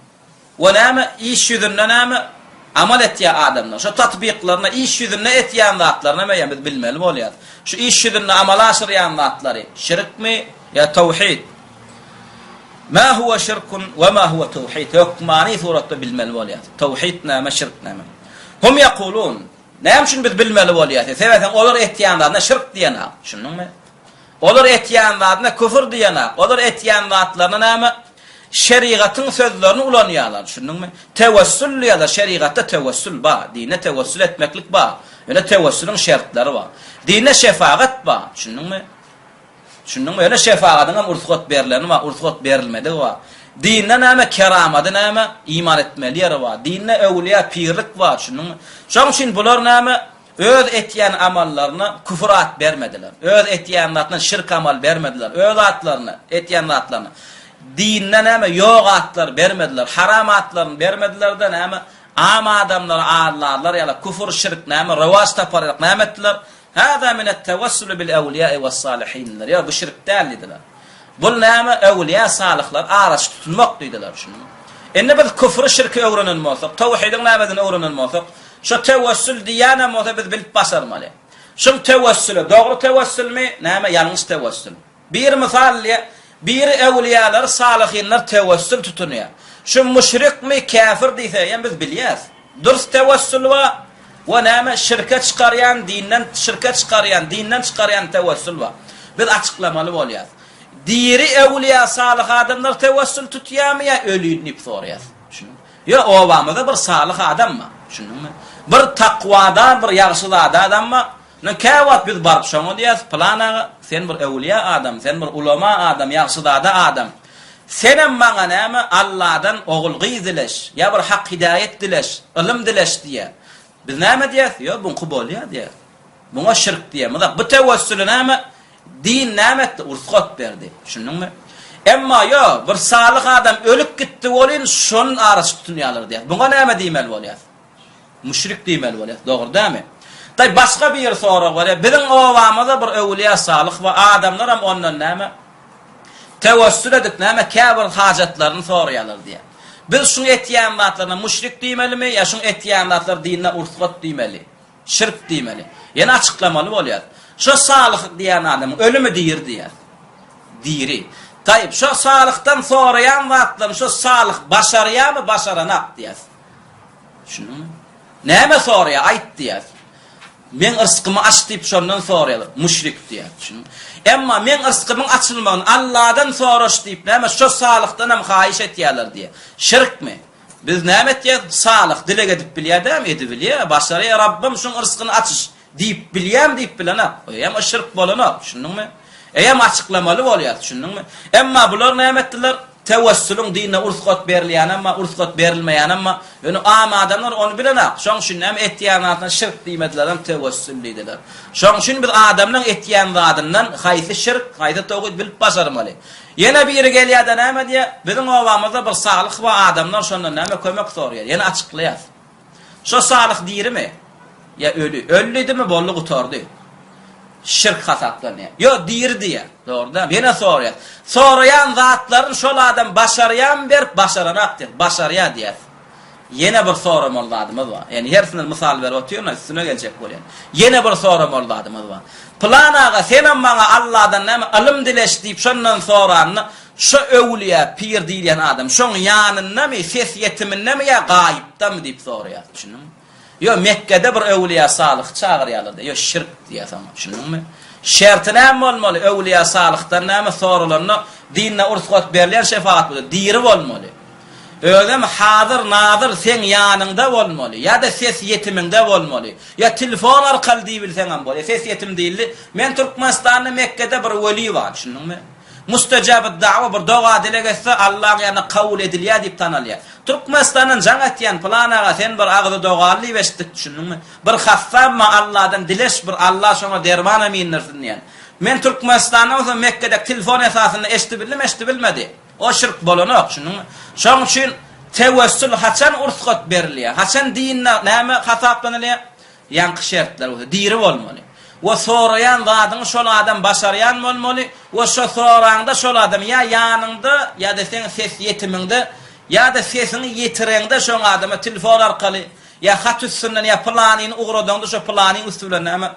We näme, iş ýüzünde näme, amal etýär adamlar. Şo tatbyklaryna, iş ýüzünde etýän zatlaryny hem eýýäm biz bilmeli bolýarys. Şu iş ýüzünde amala aşyrýan zatlary şirkmi ýa tawhid? Ma huwa şirkun we ma huwa tawhid? Hökmany suratda bilmeli bolýarys. Tawhid näme, şirk näme? Hum ýakulun. Näme üçin biz bilmeli bolýarys? Sebäbi olar etýän zadyna şirk diýenok. Düşündiňmi? Olar etýän zadyna küfür diýenak. Olar etýän zatlaryna näme? Şerigatyň sözlerini ulanýarlar, düşündiňmi? Tewessül diýýärler, şerigatda tewessül bar, dinde tewessül etmeklik bar. Ýöne tewessüliň şertleri bar. Dinde şefagat bar, düşündiňmi? Düşündiňmi? Ýöne şefagatyň hem rugsat berleni bar, rugsat berilmedigi bar. Dinde näme? Keramady näme? Iman etmeli ýeri bar. Dinde öwlüýä, pirlik bar, düşündiňmi? Şonuň üçin bular näme? Öz etýän amallaryna küfür at bermediler. Öz etýän zatyna şirk amal bermediler. Öz atlaryna, etýän zatlaryna dinde näme ýok atlar bermediler. Haram atlaryny bermediler-de näme am adamlary aldarlar ýaly küfür şirk näme rowaç tapar ýaly näme etdiler? Hâzâ minet-tewessuli bil-ewliýâi wes-sâlihin diýdiler. Ýok bu şirk däl diýdiler. Bul näme öwlüýä salyhlar araçy tutunmak diýdiler. Düşündiňmi? Indi biz küfri şirki öwrenen bolsak, tawhidiň nämedigini öwrenen bolsak, Şo tewessül diýýänem bolsa biz bilip başarmaly. Şuň tewessüli dogry tewessülmi, näme ýalňyş tewessül? Biri mysal diýýär, biri öwlüýäleri, salyhynlar tewessül tutunýar. Şu müşrikmi, käfir diýse, ýa biz bilýäs. Dürs tewessül bar we näme şirke çykarýan, dinden şirke çykarýan, dinden çykarýan tewessül bar. Biz açyklamaly bolýas. Diri öwlüýä, salyh adamlar tewessül tutýarmy ýa ölini diýip soraýas. Düşündiňmi? Ýa obamyzda bir salyh adam bar, düşündiňmi? Bir takwadar, bir ýagşyzada adam bar. Ine, käwagt biz baryp şoňa diýýäris, Pylan aga, sen bir öwülýä adam, sen bir ulama adam, ýagşyzada adam. Senem maňa näme, Alladan ogul-gyz dileş, ýa bir hak-hidaýat dileş, ylym dileş diýýär. Biz näme diýýäris? Ýok, buňky bolýar diýýäris. Muňa şirk diýemizok. Bu tewessüli näme? Din näme etdi? Rugsat berdi. Düşündiňmi? Emma ýok, bir salyh adam ölüp gitdi welin, şonuň araçy tutunýarlar diýýär. Muňa näme diýmeli bolýar? Müşrik diýmeli bolýar. Dogry dälmi? Daý başga bir sorag bolýar. Biziň obamyzda bir öwülýä salyh bar. Adamlar hem ondan näme? Tewessül edip näme käbir hajatlaryny soraýarlar diýýär. Biz şuň etýän zatlaryna müşrik diýmelimi ýa şuň etýän zatlary dinde rugsat diýmeli? Şirk diýmeli. Ýene açyklamaly bolýar. Şo salyh diýen adamyň ölümi diri diýýär. Diri. Taýyp, şo salyhdan soraýan zatlaryny şo salyh başarýarmy, başaranak diýýär. Düşündiňmi? Näme soraýar, aýt diýýär. Meň yrskymy aç diýip şondan soraýarlar. Müşrik diýýär. Düşündiňmi? Emma meň yrsgymyň açylmagyny Alladan soraş diýip näme şo salyhdan hem haýyş etýärler diýýär. Şirkmi? Biz näme etýäs? Salyh dileg edip bilýär dämi? Edibilýär. Başarýar. Rabbym şuň yrsgyny açyş diýip bilýämi diýip bilenok. Eýýäm o şirk bolanok. Düşündiňmi? Eýýäm açyklamaly bolýar. Düşündiňmi? Emma bular näme etdiler? Tewessüliň dinde ursgat berilýänem bar, ursgat berilmeýänem bar. Ýöne am adamlar ony bilenok. Şoň üçin näme etýän zadyna şirk diýmedilerem, tewessül diýdiler. Şoň üçin biz adamlaň etýän zadyndan haýsy şirk, haýsy towhid bilip başarmaly. Ýene biri gelýär-de näme diýýär? Biziň obamyzda bir salyh bar, adamlar şondan näme kömek soraýar. Ýene açyklaýas. Şo salyh dirimi? Ýa öli? Öli diýdimi, boldy gutardy. Şirk hasaplanýar. Ýok, diri diýýär. Dogry dälmi? Ýene soraýas. Soraýan zatlaryny şol adam başarýarmy berip, başaranok diýýär. Başarýar diýýäs. Ýene bir soramaly zadymyz bar. Ýani hersine mysal berip otyryn, üstüne geljek bolýan. Ýene bir soramaly zadymyz bar. Pylan aga, senem maňa Alladan näme ylym dileş diýip şondan soranda, şo öwlüýä, pir diýilýän adam şoň ýanyndamy, ses ýetimindemi ýa gaýypdamy diýip soraýar. Düşündiňmi? Ýo, Mekgede bir öwlüýä salyhy çagyrýarlar-da. Ýo, şirk diýýär saňa. Düşündiňmi? Şerti näme bolmaly? Öwlüýä salyhdan näme soralanda, dinde ursgat berilýän şefagat bolsa, diri bolmaly. Özem hazyr, nazyr seň ýanyňda bolmaly, ýa-da ses ýetimiňde bolmaly. Ýa telefon arkaly diýibilseňem bolýar. Ses ýetim diýildi. Men Türkmenistanda Mekgede bir weli bar, düşündiňmi? Mustajabud da'wa bir doga-dileg etse, Allaň ýanynda kabul edilýär diýip tanalýar. Türkmenistandan jaň etýän, pylan aga sen bir agzy dogaly diýip eşitdik, düşündiňmi? Bir hassam bar, Alladan dileş bir, Alla şoňa dermanam indirsin diýen. Men Türkmenistanda bolsam Mekgedeki telefon esasynda eşdibildim, eşdibilmedi. O şirk bolanok, düşündiňmi? Şoň üçin tewessül haçan ursgat berilýär? Haçan dinde näme hasaplanylýar? Ýaňky şertler bolsa, diri bolmaly. We soraýan zadyňy şol adam başarýan bolmaly we şo soraňda şol adam ýa ýanyňda ýa-da seň ses ýetimiňde ýa-da sesiňi ýetireňde şoň adama telefon arkaly ýa hat üstünden ýa pylanyny ugradaňda şo pylanyň üsti bilen näme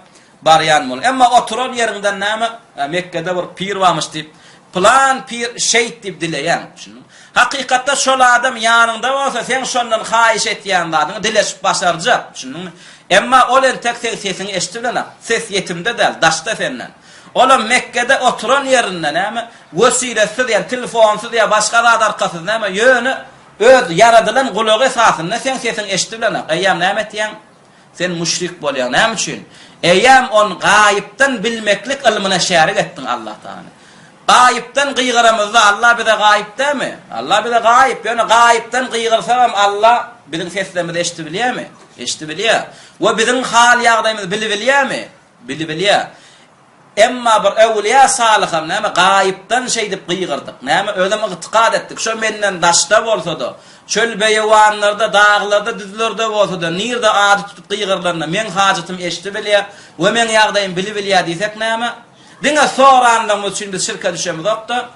barýan bol. Emma oturan ýeriňden näme, Mekgede bir pir barmyş diýip, pylan pir şeýt diýip dileýäň. Düşündiňmi? Hakykatda şol adam ýanyňda bolsa, seň şondan haýyş etýän zadyňy dileşip başarjak. Düşündiňmi? Emma ol entek seň sesiňi eşidibilenok. Ses ýetimde däl, daşda senden. Olam Mekgede oturan ýerinde näme, wesilesiz, ýagny telefonsyz ýa başga zat arkasyz näme, ýöne öz ýaradylan gulagy esasynda seň sesiňi eşidibilenok. Eýýäm näme etýäň? Sen müşrik bolýaň. Näme üçin? Eýýäm on gaýypdan bilmeklik ylmyna şärik etdiň Allah Tagalany. Gaýypdan gygyramyzda Allah bize gaýyp dälmi? Allah bize gaýyp. Ýöne gaýypdan gygyrsagam Allah biziň seslerimizi eşidibilýärmi? Eşidibilýär. We biziň hal ýagdaýymyzy bilibilýärmi? Bilibilýär. Emma bir öwlüýä salyham näme gaýypdan şeýdip gygyrdyk, näme özem ygtykat etdik, şo menden daşda bolsa-da, çöl-beýewanlarda, daglarda, düzlerde bolsa-da, nirde ady tutup gygyrylanda meň hajatymy eşidibilýär we meň ýagdaýymy bilibilýär diýsek näme? Diňe soranlygymyz üçin biz şirke düşemizok-da.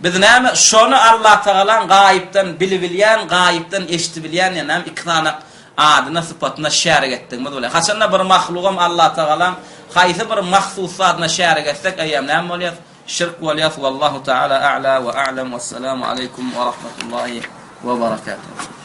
Biz näme şony Allatagalaň gaýypdan bilibilýän, gaýypdan eşidibilýän diýen näme iki sany Adyna, sypatyna şärik etdigimiz bolýar. Haçanda bir mahlugam Allatagalaň haýsy bir mahsus zadyna şärik etsek, eýýäm näme bolýar? Şirk bolýar. Wallahu taala a'la we a'lam. Wessalamu aleýkum we rahmetullahi we berekatuh.